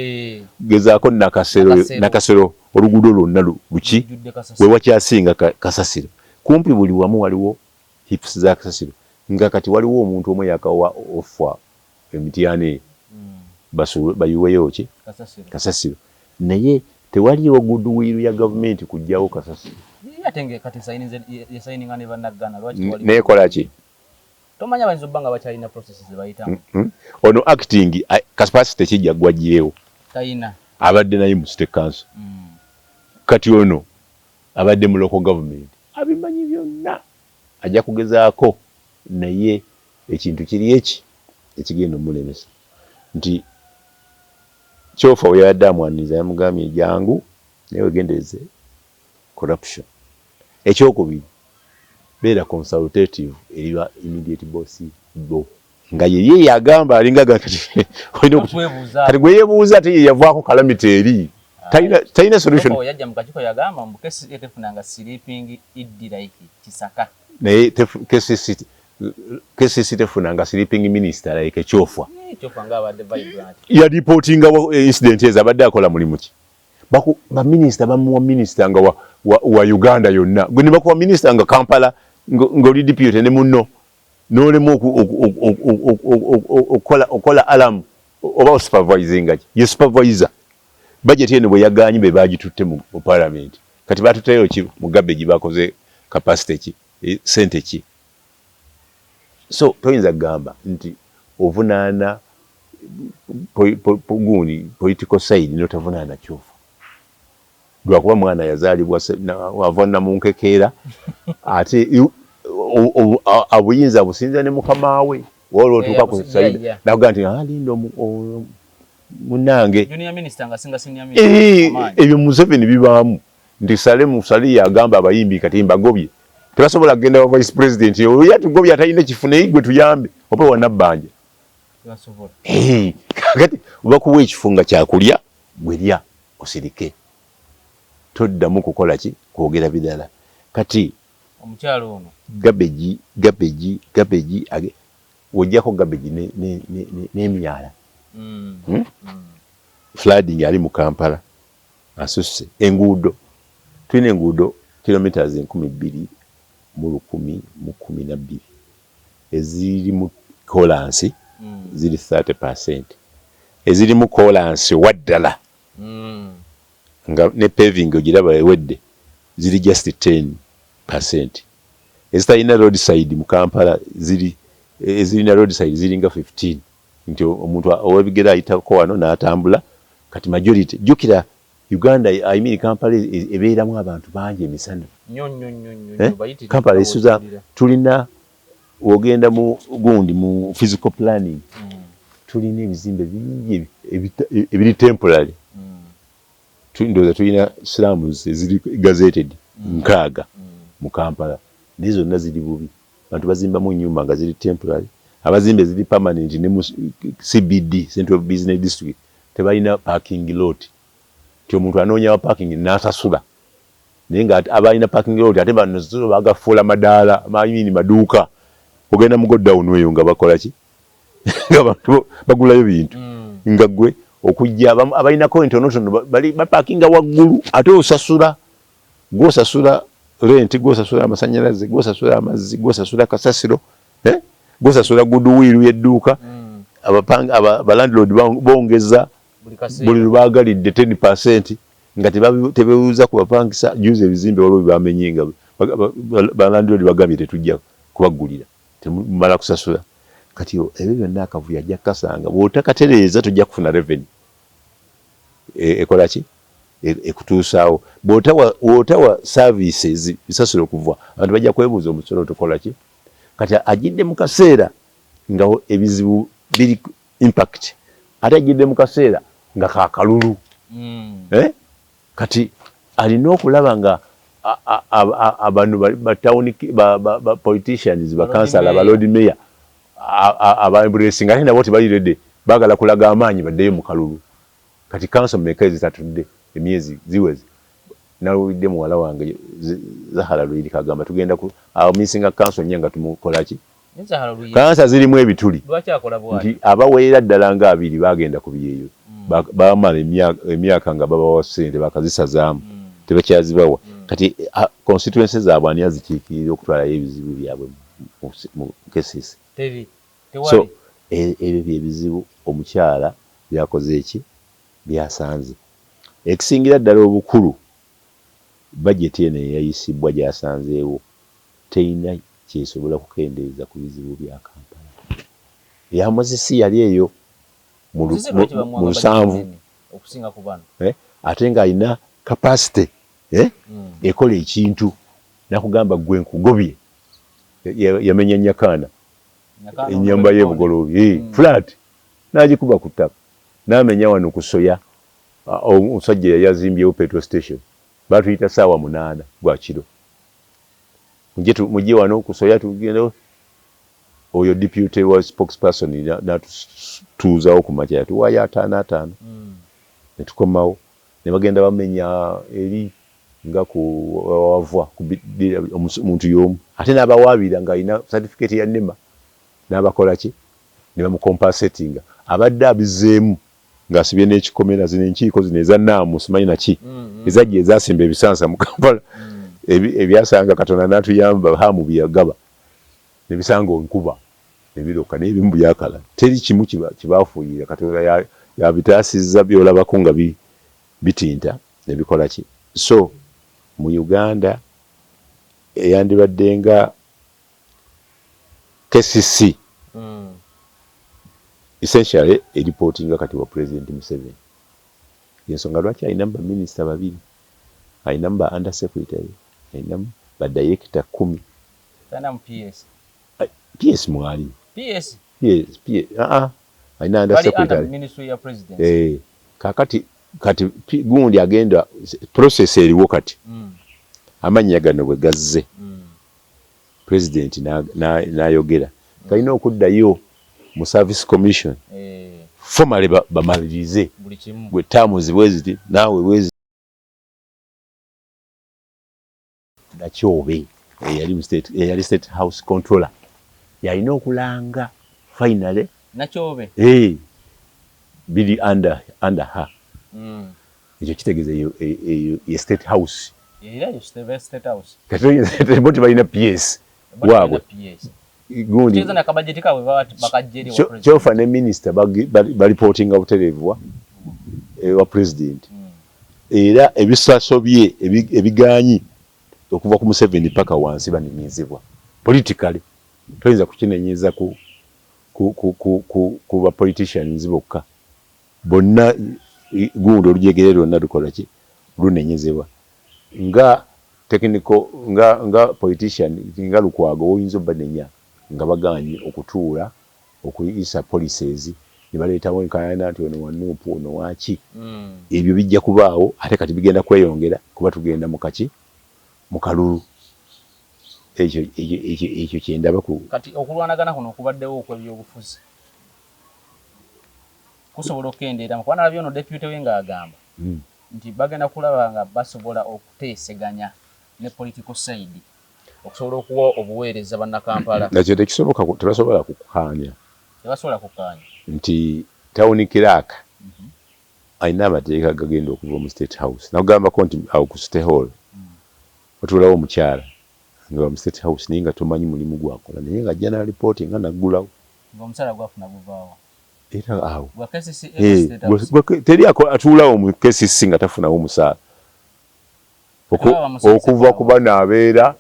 Gezaako Nakasero, Nakasero oluguudo lwonna luki we wakyasinga kasasiro. Kumpi buli wamu waliwo heaps za kasasiro, nga kati waliwo omuntu omu yakawa ofa emityana eyo bayiweyo ki kasasiro, naye tewaliwo goodwill ya gavumenti kugjawo kasasiro. Nekola ki? Tomanya, bayinza obba nga bakyalina process zebayitamu. Ono acting capacity kijja gwajjeewo. Tayina. Abadde naye mu city council. Kati ono abadde mu local government, abimanyi byonna, ajja kugezaako, naye ekintu kiri eki ekigenda omulemesa nti Kyofa we yabadde amwaniriza yamugambye, "Jangu, naye wegendereze corruption. Ekyokubiri, beera consultative eri ba immediate boss bo." Nga yeye yagamba alinga kati kati gwe yebuuza, ate ye yavaako calamity eri talina solution. Yajja mu kakiiko yagamba mbu KCCA tefunanga sleeping ED like Kisaka. Naye KCC tefunanga sleeping minister like Ekyofa. Ekyofa nga abadde vibrant. Ya reportinga incident ezo, abadde akola mulimu ki? Baminisita bamuwa minisita nga wa Uganda yonna, gwe ne bakuwa minisita nga Kampala ng'oli deputy ne munno. N'olema okukola alarm oba osupervisinga ki? Ye supervisor. Budget eno bwe yagaanyi be baagitutte mu parliament. Kati baatuteyo ki mu garbage bakoze capacity ki? Ssente ki? So toyinza kugamba nti ovunaana gundi political side n'otavunaana kyofa. Lwakuba mwana yazaalibwa ava namunkekeera ate obuyinza businza ne mukama we waliwo otuuka ku side nakugaa nti ah, linda munange ebyo Museveni bibaamu nti Salemu Sali yagamba abayimbi kati mbagobye tebasobola kugenda wa vice president oyo yatugobye atalina kifo naye gwe tuyambe oba wanabbanja kati bakuwa ekifo nga kyakulya gwe lya osirike toddamu kukola ki kwogera birala kati omukyalo ono garbage garbage garbage wojjako garbage n'emyala Flooding ali mu Kampala asusse. Enguudo, tulina enguudo kilometres 2112 ezirimu kolansi ziri 30%, ezirimu kolansi owaddala nga ne paving ogiraba ewedde ziri just 10%, ezitalina road side mu Kampala ziri ezirina road side ziringa 15 nti omuntu ow'ebigere ayitako wano n'atambula. Kati majority, jjukira Uganda, I mean Kampala ebeeramu abantu bangi emisana. Nnyo nnyo nnyo nnyo. Eh? Bayitirivu. Kampala esuza tulina wogenda mu gundi mu physical planning tulina ebizimbe bingi ebiri temporary. Ndowooza tulina slums eziri gazetted 60 mu Kampala, naye zonna ziri bubi. Bantu bazimbamu ennyumba nga ziri temporary, abazimba eziri permanent ne mu CBD, Central Business District, tebalina parking lot nti omuntu anoonya wa parking n'asasula, naye nga abalina parking lot ate bano zo bagafuula madaala mayini maduuka. Ogenda mu godown eyo nga bakola ki? Nga bantu bagulayo bintu nga gwe okujja abalinako entonotono bali bapakinga waggulu ate osasula gwosasula rent, gwosasula amasanyalaze, gwosasula amazzi, gwosasula kasasiro, eh? Gwosasula goodwill y'edduuka. Abapanga aba landlord bongeza buli kaseera. Buli lwebagalidde 10% nga tebebuuza ku bapangisa. Juzi ebizimbe waliwo bebamenye nga ba landlord bagambye tetujja kubaggulira temumala kusasula. Kati ebyo byonna akavuyo ajja kukasanga bw'otakatereeza tojja kufuna revenue ekola ki ekutuusaawo. Bw'otawa services bisasula okuva abantu bajja kwebuuza omusolo tukola ki. Kati ajidde mu kaseera nga ebizibu biri impact, ate ajidde mu kaseera nga kakalulu. Eh? Kati alina okulaba nga abano ba town ba politicians, ba councillor, ba lord mayor aba embracing, ate nabo tebali ready, baagala kulaga amaanyi baddeyo mu kalulu. Kati council meka ezitatudde emyezi ziweze? Nawulidde muwala wange Zahara Luyirika agamba tugenda ku amisinga council nnya nga tumukola ki. Naye Zahara Luyirika kansa zirimu ebituli lwaki akola bw'atyo? Nti abaweerera ddala nga 20 bagenda ku byeyo. Bamala emyaka nga babawa ssente bakazisazaamu tebakyazibawa. Kati constituency zaabwe ani azikiikirira okutwalayo ebizibu byabwe mu KCC? Teri. So Tewali. Ebyo byebizibu omukyala byakoze eki byasanze. Ekisingira ddala obukulu, bajeti eno eyayisibwa gyasanzeewo terina kyesobola kukendeeza ku bizibu bya Kampala. Eya Muzisi yali eyo mu Musisi lwaki bamuwanga mu 70. Budget okusinga ku bano? Eh, ate ng'alina capacity ekola ekintu nakugamba gwe nkugobye. Yamenya Nyakaana Nyakaana ennyumba ono. y'e Bugoloobi flat n'agikuba ku ttaka, n'amenya wano ku soya omusajja yali azimbyewo petrol station. Batuyita saawa 8 gwa kiro, mujje wano ku soya tugende. Oyo deputy wa spokesperson n'atutuuzawo ku makya, yatuwaayo 50 50 ne tukomawo ne bagenda bamenya eri nga ku wavwa ku omuntu y'omu ate n'abawaabira ng'alina certificate ya NEMA n'abakola ki ne bamucompensatinga abadde abizzeemu ng'asibye n'ekikomera. Zino enkiiko zino eza naamu simanyi naki ezajja ezasimba ebisansa mu Kampala ebyasanga Katonda n'atuyamba hamu byeyagaba. Nebisanga enkuba nebiroka, naye ebimu byakala. Teri kimu kibafuuyirira. Katonda yabitaasizza byolabako nga bitinta nebikola ki. So mu Uganda eyandibadde nga KCC essentially eripootinga kati wa President Museveni. Yensonga lwaki alinamu baminisita babiri, alinamu ba under secretary, alinamu ba director 10. Talinamu PS? PS mwali. PS? PS, PS, alina under secretary. Ministry ya president. Kakati kati gundi agenda process eriwo kati. Amannya gano bwe gazze. President n'ayogera. Kalina okuddayo mu service commission. Formally bamalirize. Gwe terms bwe ziti, naawe bwe ziti. Nakyobe eyali State House controller yalina okulanga finally. Nakyobe. Biri under her. Ekyo kitegeeza ye State House. Era ye State House. Kati bo tebalina PS waabwe. Gundi kyofa ne minisita balipootinga butereevu wa president. Era ebisaso bye ebiganyi okuva ku Museveni paka wansi banenyezebwa politically. Toyinza kukinenyeza ku ba politicians bokka. Bonna gundi olujegere lwonna lukola ki, lunenyezebwa nga technical, nga politician nga Lukwago oyinza obanenya nga bagaanye okutuula okuyisa policies ne baleetawo enkaayana nti ono wa NUP, ono waaki. Ebyo bijja kubaawo, ate kati bigenda kweyongera kuba tugenda mu kaki, mu kalulu. Ekyo kyendaba ku kati okulwanagana kuno okubaddewo okw'ebyobufuzi kusobola okukendeera, kuba nalabye ono deputy we ng'agamba nti bagenda kulaba nga basobola okuteeseganya ne political side okusobola okuwa obuweereza bannakampala. Nakyo tekisoboka, tebasobola kukkaanya. Tebasobola kukkaanya. Nti town clerk alina amateeka gagenda okuva mu State House. Nakugambako nti awo ku City Hall watuulawo omukyala nga mu State House, naye nga tomanyi mulimu gwakola, naye nga ajja n'alipooti nga naggulawo. Ng'omusaala gwafuna guvaawo. Era awo teri atuulawo mu KCC nga tafunawo musaala. Okuva ku bano abeera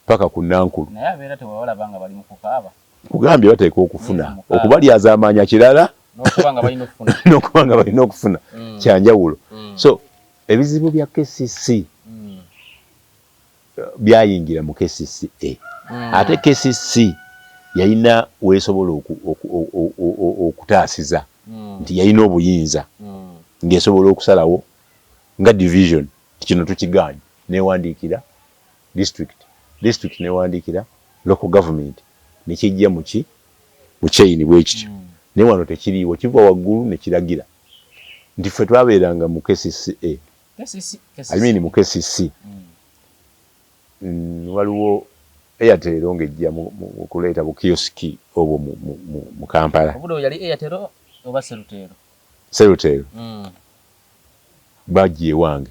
paka ku Nankulu. Naye abeera tewabalaba nga bali mu kukaaba. Kugambye bateekwa okufuna, okubalyaza amaanya kirala, n'okuba nga balina okufuna kyanjawulo. So ebizibu bya KCC byayingira mu KCCA. Ate KCC yalina weesobola okutaasiza nti yalina obuyinza ng'esobola okusalawo nga division kino tukigaanye, newandiikira district, district newandiikira local government, nekijja muki mu chain bwe kityo. Naye wano tekiriiwo, kiva waggulu ne kiragira nti ffe twabeeranga mu KCCA, I mean mu KCC. Waliwo Airtel ng'ejja mu kuleeta bukiyosiki obwo mu Kampala. Obudde yali Airtel oba Celtel? Celtel. Bajja ewange.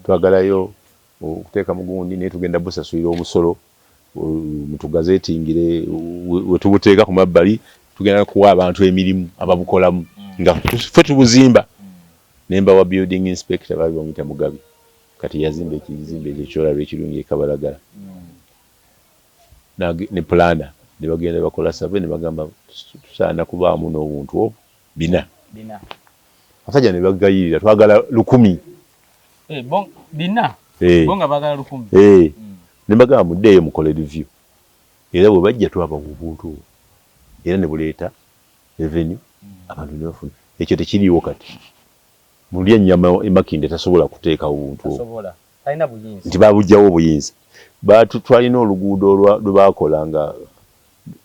Twagalayo okuteeka mu gundi, naye tugenda busasulira omusolo, mutugazetingire we tubuteeka ku mabbali, tugenda kuwa abantu emirimu ababukolamu nga ffe tubuzimba. Ne mbawa building inspector, baali bamuyita Mugabi. Kati yazimba ekizimbe ekyo kyolaba ekirungi e Kabalagala. Ne planner ne bagenda bakola survey ne bagamba tusaana kubaamu n'obuntu obwo bina. Abasajja ne bagayirira twagala 1000. Bina? Bo nga baagala 1000. Ne mbagamba muddeeyo mukole review. Era bwe bajja twabawa obuntu obwo era ne buleeta revenue, abantu ne bafuna. Ekyo tekiriiwo kati. Mulya ennyama e Makindye tasobola kuteekawo buntu obwo. Nti babuggyawo obuyinza. Twalina oluguudo lwe baakola nga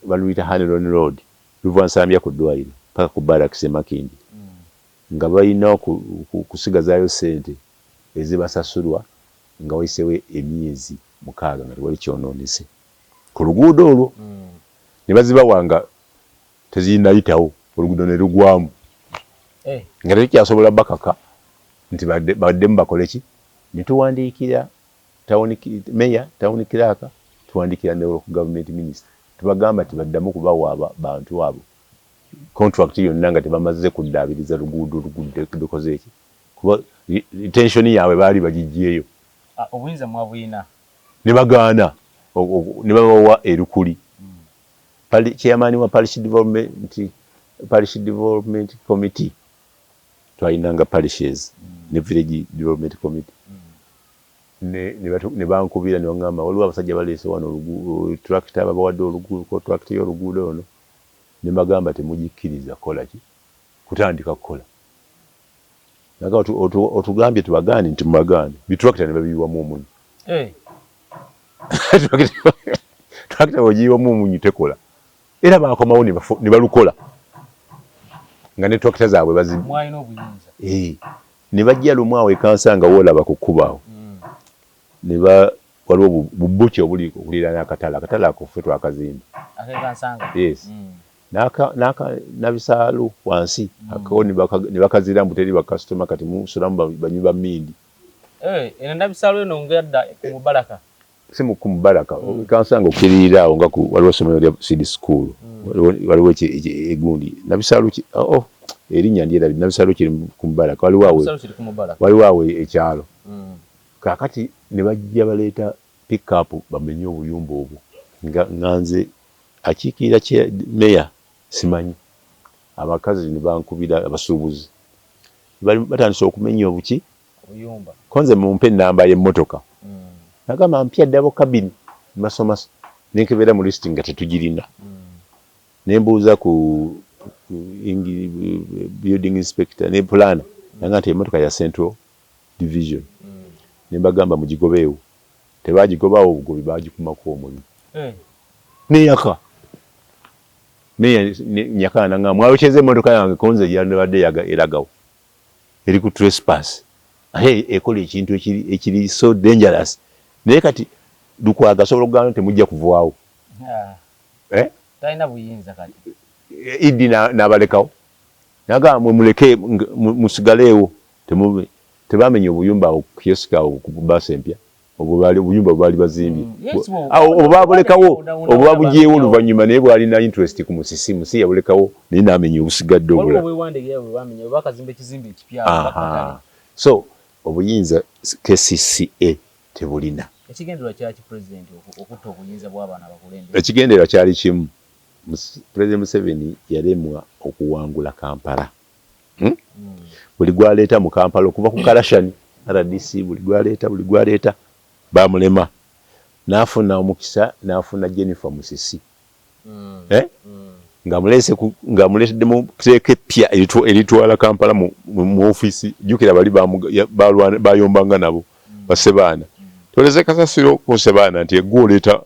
baluyita Hanlon Road, luva Nsambya ku ddwaliro paka ku barracks e Makindye, nga balina okusigazaayo ssente ezibasasulwa nga wayiseewo emyezi 6 nga tewali kyonoonese ku luguudo olwo. Ne bazibawa nga tezinnayitawo, oluguudo ne lugwamu. Nga tekikyasobola bakaka nti baddemu bakole ki? Ne tuwandiikira meya, town clerk, Tuwandikira ne government minister, tubagamba tibaddamu kubawa bantu abo contract yonna nga tebamaze kuddaabiriza luguudo lugudde lukoze eki, kuba tension yaabwe baali bagiggyeeyo. Ah, obuyinza mwabuyina. Ne bagaana ne babawa erukuli. Chairman wa parish development committee, twalinanga parishes ne village development committee, ne bankubira ne baŋŋamba waliwo abasajja baleese wano tractor, babawadde contract y'oluguudo ono. Ne mbagamba temugikkiriza kukola ki, kutandika kukola. Naga otugambye tubagaane nti mubagaane, bitractor ne babiyiwamu omunyu. Tractor bw'ogiyiwamu omunyu tekola. Era bakomawo ne balukola nga ne tractor zaabwe bazi Mwalina obuyinza. Eh, ne bajja lumu awo ekansanga woolaba ku kkubo awo, ne ba waliwo bubuki obuli okuliraana akatale, akatale ako ffe twakazimba. Akekansanga? Yes. N'aka nabisaalu wansi ako ne bakazira mbu teri bakasitoma, kati musulamu banywi ba mmindi. Eh, eno nabisaalu eno ngadda ku Mubaraka. Si mu ku Mubaraka, kansanga okkiririra awo nga waliwo essomero lya seed school, waliwo egundi nabisaalu oh, erinnya ndyerabidde. Nabisaalu kiri ku Mubaraka, waliwo awo. Nabisaalu kiri ku Mubaraka. Waliwo awo ekyalo. Kaakati ne bajja baleeta pickup bamenye obuyumba obwo, nga nze akiikirira meya simanyi. Abakazi ne bankubira, abasuubuzi batandise okumenya obuki obuyumba. Ko nze mumpe enamba y'emmotoka. Nagamba mpya double cabin masomaso, nenkebera mu list nga tetugirina. Nembuuza ku building inspector ne planner, nanga nti emmotoka ya Central Division. Ne mbagamba mugigobeewo. Tebagigobaawo obugobi, bagikumako omuliro. Neyaka. Nyakana nangamba mwayokyeza emmotoka yange, konze yandibadde eragawo eri ku trespass, ate ekola ekintu ekiri so dangerous. Naye kati Lukwago asobola okugamba nti temujja kuvaawo. Ah. Eh? Talina buyinza kati. Idi n'abalekawo, nagamba mwe muleke musigaleewo, tebamenya obuyumba awo kiosk awo ku baasi empya, obuyumba bwe baali bazimbye. Awo obwo babulekawo, obwo babugyewo oluvannyuma, naye bwalina interest ku Musisi. Musisi yabulekawo naye n'amenya obusigadde Waliwo obulala. Obwewandiike bwe bamenya bwe bakazimba ekizimbe ekipya Aha. bakatale. So obuyinza KCCA tebulina. Ekigendererwa kyaki pulezidenti okutta obuyinza bw'abaana abakulembeze? Ekigendererwa kyali kimu. President Museveni yalemwa okuwangula Kampala, Buli gwaleeta mu Kampala okuva ku Karashani RDC, buli gwaleeta bamulema. N'afuna omukisa n'afuna Jennifer Musisi, eh? Ng'amuleetedde mu tteeka eppya eritwala Kampala mu ofiisi. Jjukira bali bayombanga nabo basebaana, toleze kasasiro ku Sebaana nti egwe oleeta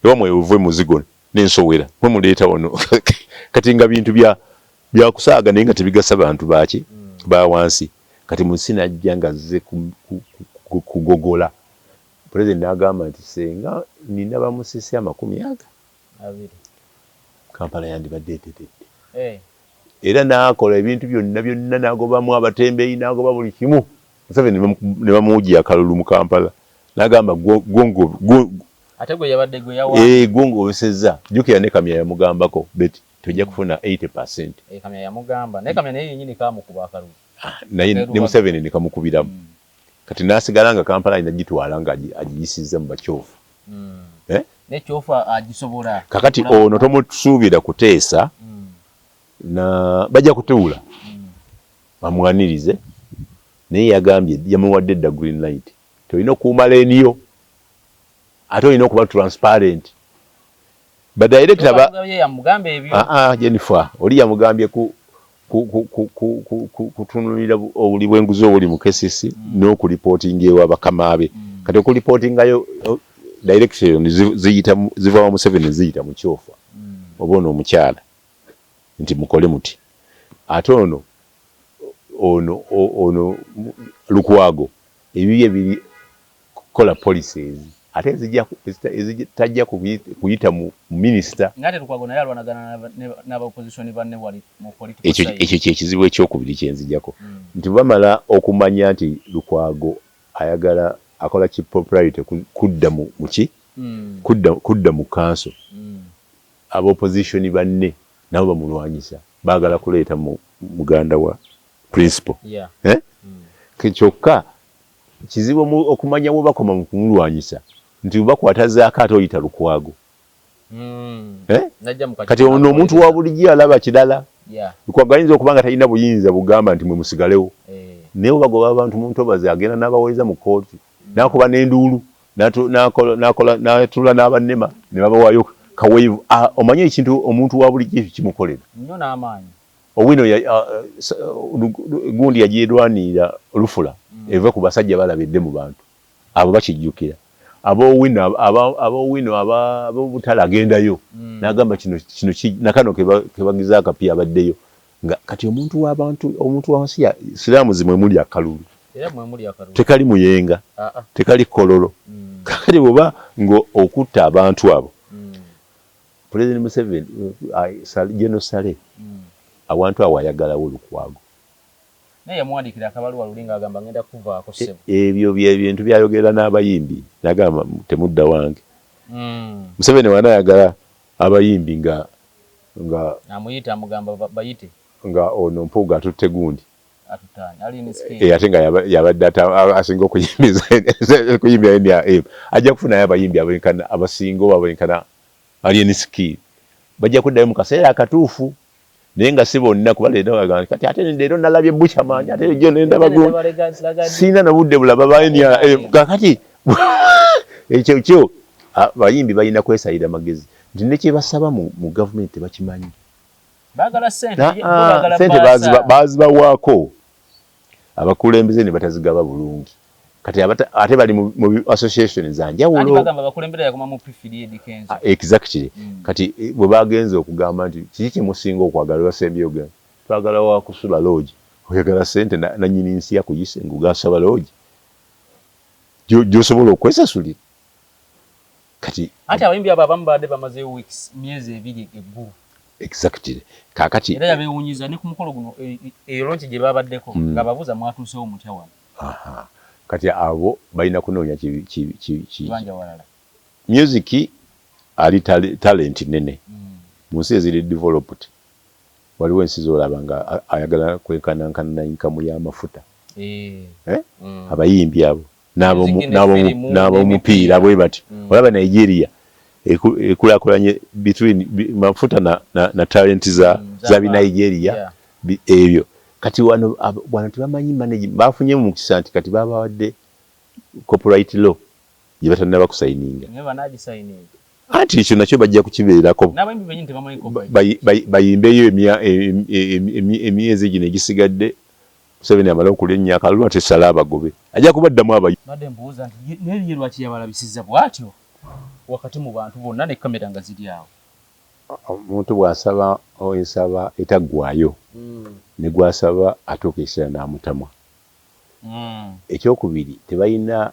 ewamwe ove muzigo n'ensowera mwe muleeta wano. Kati nga bintu bya byakusaaga naye nga tebigasa bantu baki ba wansi. Kati Musisi najja nga azze kugogola. Pulezidenti n'agamba nti senga nina bamusisi amakumi aga abiri, Kampala yandibadde eteredde. Eh. Era n'akola ebintu byonna byonna, n'agobamu abatembeeyi, n'agoba buli kimu. Museveni ne bamuwujja akalulu mu Kampala, n'agamba Ate gwe yabadde gwe yawa. Eh, gwongobesezza. Jjukira ne Kamya yamugambako beti tojja kufuna 80%. Eh, Kamya yamugamba, naye Kamya naye yennyini kamukuba akalulu. Ah, naye ne Museveni ne kamukubiramu. Kati n'asigala nga Kampala alina gitwala nga agiyisizza mu bakyofu. Eh? Nekyofu agisobola. Kakati ono tomusuubira kuteesa na bajja kutuula bamwanirize, naye yagambye yamuwadde dda green light. Tolina okuuma leeniyo, ate olina okuba transparent. Badirector ba Ye yamugamba ebyo. Ah, ah, Jennifer oli yamugambye ku kutunulira obuli bw'enguzi obuli mu KCC n'okulipootinga ewa bakama be. Kati okulipootingayo direction ziyita ziva wa Museveni, ziyita mu kyofa oba ono omukyala nti mukole muti. Ate ono Lukwago ebibye biri kukola policies, ate ezitajja kuyita mu minisita. Ngate Lukwago naye alwanagana n'aba opposition banne wali mu political Ekyo side. Ekyo kyekizibu ekyokubiri kyenzijako, nti bamala okumanya nti Lukwago ayagala akola ki popularity kudda mu ki Kudda mu kanso. Aba opposition banne nabo bamulwanyisa, baagala kuleeta muganda wa principal. Eh? Kyokka kizibu okumanya we bakoma mu kumulwanyisa nti bakwata zaako ate oyita Lukwago. Eh? Kati ono omuntu wa bulijjo alaba kirala. Lukwago ayinza okuba nga talina buyinza bugamba nti mwe musigalewo. Naye bagoba abantu mu ntobazi, agenda n'abaweereza mu kkooti, n'akuba n'enduulu, n'atula n'abannema ne babawaayo kaweevu. Omanyi ekintu omuntu wa bulijjo ekyo kimukolera nnyo n'amaanyi. Owino gundi yagyerwanirira lufula eve ku basajja balabidde mu bantu abo bakijjukira. Ab'Owino ab'obutale agendayo n'agamba kino kino nakano kebagiza akapya abaddeyo nga kati omuntu w'abantu, omuntu wa wansi. Siraamu zimwe muli akalulu, tekali Muyenga, tekali Kololo. Kakati bw'oba nga okutta abantu abo, President Museveni, General Saleh, awantu awo ayagalawo Lukwago. Naye yamuwandiikira akabaluwa luli ng'agamba ngenda kuvaako ssebo. Ebyo bye bintu byayogera n'abayimbi nagamba temudda wange. Museveni wanaayagala abayimbi nga amuyita amugamba bayite nga ono Mpuuga atutte gundi ate nga yabadde asinga okuyimbira NRM, ajja kufunayo abayimbi abenkana abasinga oba abenkana Alien Skin, bajja kuddayo mu kaseera akatuufu, naye nga si bonna, kuba leero kati ate leero nalabye Buchaman, ate jjo nendaba gundi, sirina na budde bulaba ba NRM. Kakati ekyo kyo abayimbi balina kwesalira magezi nti ne kyebasaba mu gavumenti tebakimanyi. Baagala sente bazibawaako abakulembeze ne batazigaba bulungi. Kati ate bali mu association za njawulo. Exactly. Kati bwe bagenze okugamba nti kiki kyemusinga okwagala, basembyeyo genda twagala wakusula lodge, oyagala sente nanyini nsi akuyise ng'ogasaba lodge gy'osobola okwesasulira. Kati anti abayimbi abo abamu babadde bamazeewo weeks, myezi 2 eggulu. Exactly. Kakati era yabewunyiza ne ku mukolo guno eyo launch gye babaddeko nga babuuza mwatuusewo mutya wano. Kati abo balina kunoonya kibanja walala. Music ali talent nene mu nsi eziri developed. Waliwo ensi z'olaba nga ayagala kwenkanankana na inkamu y'amafuta. Abayimbi abo n'ab'omupiira bwe bati. Olaba Nigeria ekulaakulanye between mafuta na talent za Binigeria ebyo. Kati wano tebamanyi management, bafunye mukisa nti kati babawadde copyright law gye batannaba kusayininga. Anti ekyo nakyo bajja kukibeerako, bayimbeyo emyezi gino egisigadde, Museveni amale okulinnya akalulu ate Saleh abagobe, ajja kubaddamu abayi. Mbadde mbuuza nti naye ye lwaki yabalabisizza bw'atyo wakati mu bantu bonna ne kamera nga ziri awo? Omuntu bw'asaba ensaba etaggwaayo, ne gw'asaba atuuka ekiseera n'amutamwa. Ekyokubiri, tebalina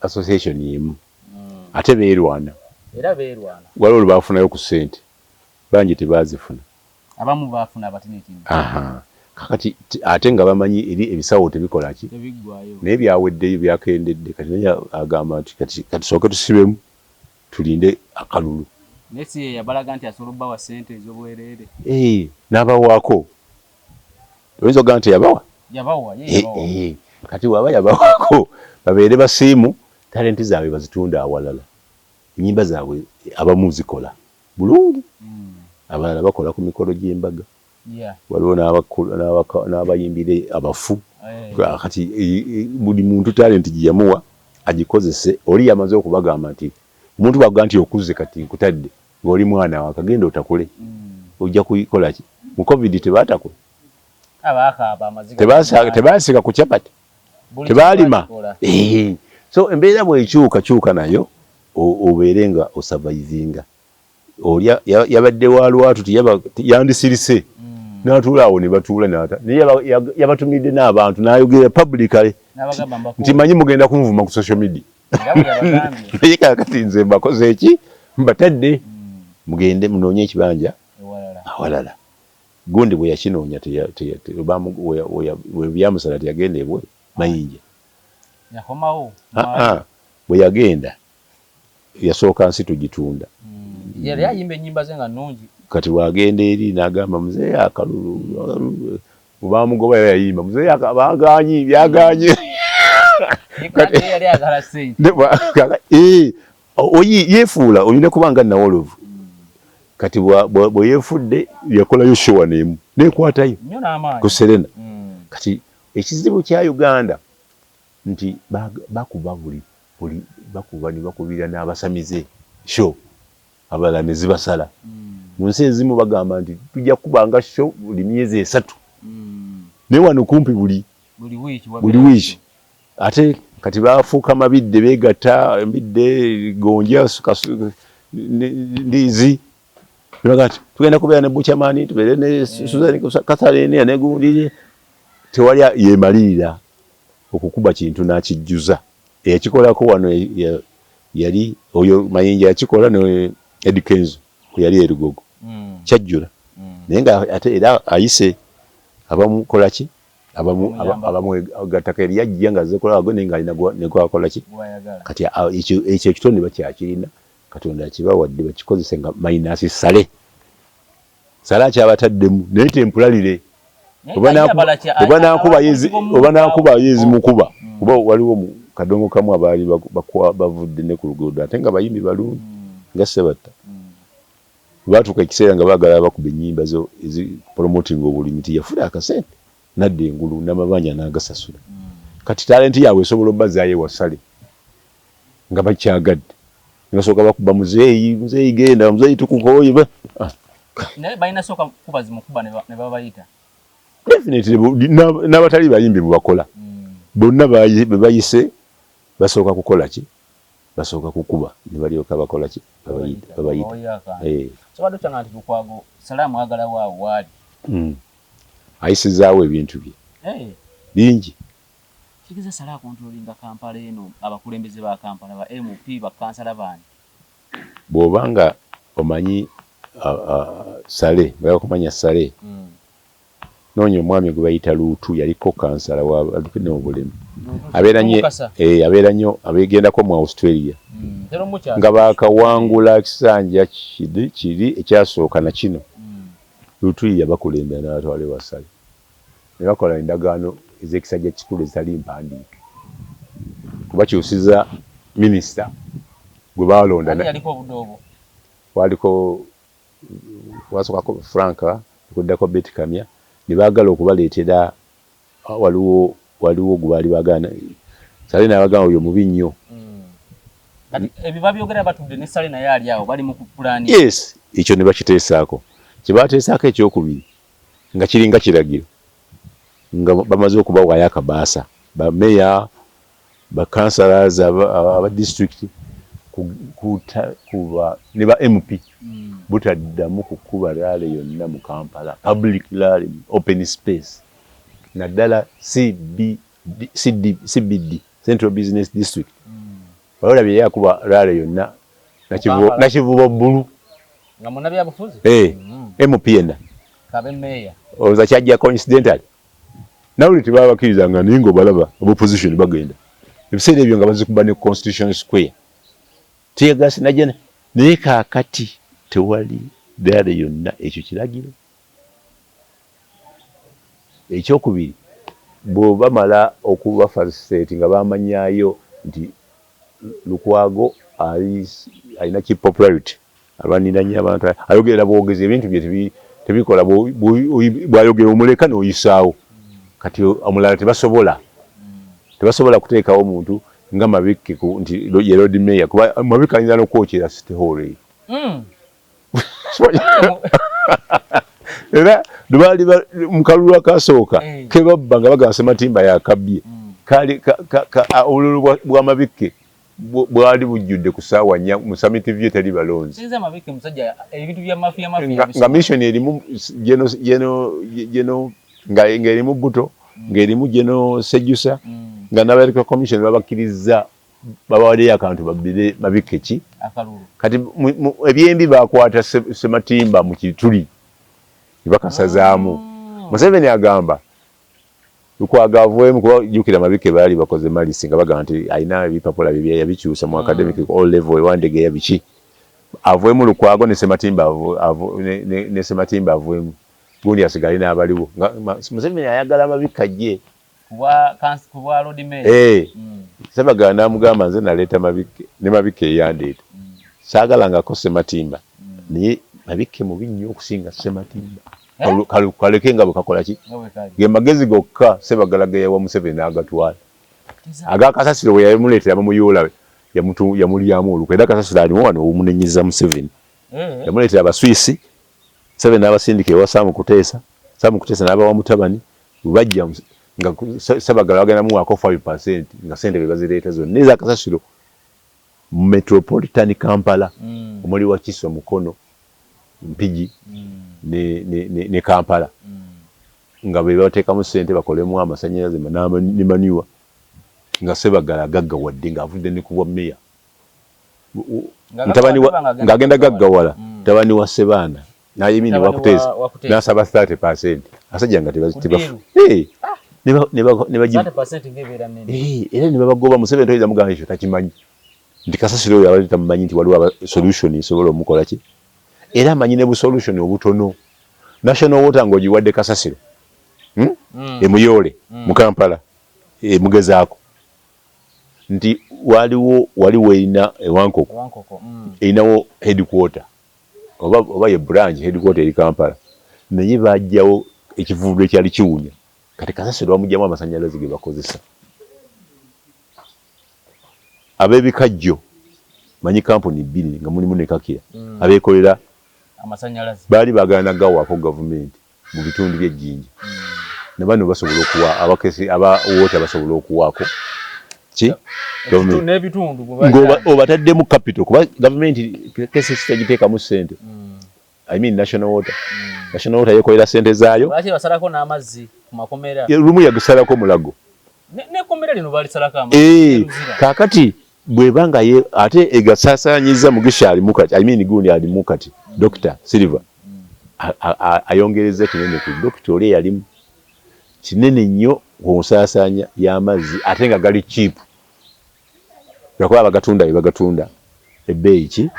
association emu ate beerwana. Era beerwana. Waliwo lwe baafunayo ku ssente, bangi tebaazifuna. Abamu baafuna abatinitini. Kakati ate nga bamanyi eri ebisawo tebikola ki? Tebiggwaayo. Naye byaweddeyo, byakendedde. Kati naye agamba nti kati tusooke tusibemu tulinde akalulu. Naye si ye yabalaga nti asobola obbawa ssente ez'obwereere? N'abawaako. Oyinza okugamba nti yabawa? Yabawa, ye yabawa. Kati bw'aba yabawaako, babeere basiimu, talenti zaabwe bazitunde awalala. Ennyimba zaabwe abamu zikola bulungi, abalala bakola ku mikolo gy'embaga. Waliwo n'abayimbira abafu. Kati buli muntu talenti gye yamuwa agikozese. Oli yamaze okubagamba nti omuntu bw'agamba nti okuze kati nkutadde ng'oli mwana wakagenda otakule, ojja kukola ki? Mu COVID tebaatakula, tebaasika ku chapati, tebaalima. So embeera bw'ekyuka kyuka nayo obeere nga osurvivinga. Oli yabadde wa lwatu yandisirise n'atuula awo ne batuula, naye yabatumidde n'abantu n'ayogera publicly nti manyi mugenda kunvuma ku social media, naye kaakati nze mbakoze eki, mbatadde, mugende munoonye ekibanja awalala. Gundi bwe yakinoonya bwe byamusala teyagenda ebwe Mayinja, bwe yagenda Yasooka nsi tugitunda. Yali ayimba ennyimba ze nga nnungi. Kati bw'agenda eri n'agamba muzeeyi akalulu bamugoba, yali yayimba muzeeyi bagaanyi byagaanyi. Yali ayagala ssente. Yeefuula olina kuba nga nawolovu. Kati bwe yeefudde yakolayo show wano emu neekwatayo ku Serena. Kati ekizibu kya Uganda nti bakuba buli buli bakuba ne bakubira n'abasamize show abalala ne zibasala. Mu nsi ezimu bagamba nti tujja kukubanga show buli myezi 3. Naye wano kumpi buli wiiki. Ate kati bafuuka mabidde, beegatta mbidde, gonja, ndiizi. Nti tugenda kubeera ne Buchaman, tubeere ne Susan Catherine ne gundi. Tewali yeemalirira okukuba kintu n'akijjuza. Eyakikolako wano yali oyo Mayinja yakikola ne Eddy Kenzo yali e Lugogo. Kyajjula. Naye nga ate era ayise abamukola ki? Abamu gattako eri yajja nga azze kulaba naye ng'alina ne gwakola ki? Kati ekyo ekitonde bakyakirina, Katonda akibawadde bakikozese nga minus Saleh. Saleh akyabataddemu naye temporarily. Oba n'ankuba ye ezimukuba kuba waliwo kadongo kamu abaali bavudde ne ku luguudo ate nga bayimbi balungi nga Ssebatta. Baatuuka ekiseera nga baagala bakuba ennyimba zo ezi promoting obulimi tiyafuna akasente nadda engulu n'amabanja n'agasasula. Kati talent yaabwe esobola obbazaayo ewa Saleh nga bakyagadde. Ne basooka bakuba muzeeyi, muzeeyi genda, muzeeyi tukukooye. Naye balina sooka kukuba zimukuba ne babayita. Definitely n'abatali bayimbi bwe bakola. Bonna be bayise basooka kukola ki? Basooka kukuba ne balyoka bakola ki? Babayita. So badde okyanga nti Lukwago Saleh amwagala waawo waali. Ayisizaawo ebintu bye bingi. Kitegeeza Saleh acontrollinga Kampala eno, abakulembeze ba Kampala, ba MP, bakansala baani? Bw'oba nga omanyi Saleh, oyagala kumanya Saleh, noonya omwami gwe bayita Luutu, yaliko kansala wa n'obulemu. Abeera nnyo abeera nnyo abeegendako mu Australia. Nga baakawangula kisanja kiri ekyasooka na kino. Luutu ye yabakulembera n'abatwala ewa Saleh. Ne bakola endagaano ez'ekisajja kikulu ezitali mpandiike. Kubakyusiza minisita gwe baalonda. Waliko wasookako Frank, kuddako Beti Kamya, ne baagala okubaleetera waliwo waliwo gwe baali baagaana. Saleh n'abagamba oyo mubi nnyo. Ebyo babyogera batudde ne Saleh naye ali awo bali mu kupulaani. Yes, ekyo ne bakiteesaako. Kye baateesaako ekyokubiri nga kiringa kiragiro nga bamaze okubawaayo akabaasa ba meya, ba councillors aba district kuba ne ba MP butaddamu kukuba rally yonna mu Kampala, public rally, open space, naddala CBD, CBD, Central Business District. Wali olabye yakuba rally yonna Nakivubo bbulu nga munnabyabufuzi? MP yenna. Kabe meeya. Olowooza kyajja coincidentally? Nawuli tebabakkirizanga naye ng'obalaba opposition bagenda. Ebiseera ebyo nga bazikuba ne Constitution Square. Tear gas najja naye kaakati tewali rally yonna ekyo kiragiro. Ekyokubiri bw'obamala okuba facilitate nga bamanyaayo nti Lukwago alina ki popularity, alwanirira nnyo abantu, ayogerera bwogezi ebintu bye tebikola bw'ayogera omuleka n'oyisaawo. Kati omulala tebasobola tebasobola kuteekawo muntu nga Mabikke nti ye Lord Mayor kuba Mabikke ayinza n'okwokyera City Hall eyo. Era lwali mu kalulu akasooka kebabba nga bagamba Ssematimba yakabbye, kaali obululu bwa Mabikke bwali bujjudde ku ssaawa 4 mu Summit View teri balonzi. Nga mission erimu geno nga erimu Buto, ng'erimu geno Sejjusa, nga n'aba Electoral Commission babakkirizza babawaddeyo akantu babbire Mabikke ki. Kati ebyembi bakwata Ssematimba mu kituli ne bakasazaamu. Museveni agamba Lukwago avuemu kuba jjukira Mabike baali bakoze malisi nga bagamba nti alina ebipapula bye yabikyusa mu academic O level ewandegeya biki. Avuemu Lukwago ne Sematimba ne Sematimba avuemu gundi asigale n'abaliwo. Museveni ayagala Mabike ajje kubwa Lord Mayor. Eh. Ssebagala n'amugamba nze naleeta Mabike ne Mabike eyandeeta. Saagalangako Sematimba naye Mabike mubi nnyo okusinga Sematimba. Kaleke nga bwe kakola ki? Ge magezi gokka Ssebagala ge yawa Museveni n'agatwala. Aga kasasiro bwe yamuleetera bamuyoola yamulyamu olukwe era kasasiro alimu wano omunenyeza Museveni. Yamuleetera Abaswisi, Museveni n'abasindika ewa Sam Kuteesa, Sam Kuteesa n'abawa mutabani, bwe bajja nga Ssebagala bagenda muwaako 5% nga ssente be bazireeta zonna eza kasasiro mu Metropolitan Kampala omuli Wakiso, Mukono, Mpigi ne Kampala nga be bateekamu ssente bakolemu amasannyalaze ne manure nga Ssebagala agaggawadde ng'avudde ne ku bwa meeya ng'agenda gaggawala mutabani wa Ssebaana n'ayimini Wakuteesa n'asaba 30% asajja nga tebafu era ne babagoba. Museveni toyinza mugamba ekyo takimanyi nti kasasiro oyo abadde tamumanyi nti waliwo solution esobola omukola ki, era amanyi ne busolution obutono. National Water ng'ogiwadde kasasiro emuyoole mu Kampala emugezaako nti waliwo waliwo erina ewankoko erinawo headquarter oba ye branch headquarter eri Kampala, naye bajjawo ekivundu ekyali kiwunya. Kati kasasiro bamugyamu amasanyalaze ge bakozesa. Ab'ebikajjo manyi kampuni bbiri nga mulimu ne Kakira abeekolera amasanyalaze baali baagala nagawaako gavumenti mu bitundu by'e Jinja na bano basobola okuwa abakesi aba water basobola okuwaako ki n'ebitundu ng'obataddemu capital kuba gavumenti KCC tagiteekamu ssente. I mean National Water. National Water yekolera ssente zaayo. Lwaki basalako n'amazzi ku makomera? Lumu yagusalako Mulago. N'ekkomera lino balisalako amazzi. Kaakati bw'eba nga ye ate egasaasaanyizza Mugisha alimu kati, I mean gundi alimu kati, Dokita Silver ayongerezza kinene ku dokita oli eyalimu kinene nnyo ku nsaasaanya y'amazzi ate nga gali cheap. Lwakuba abagatunda be bagatunda ebbeeyi ki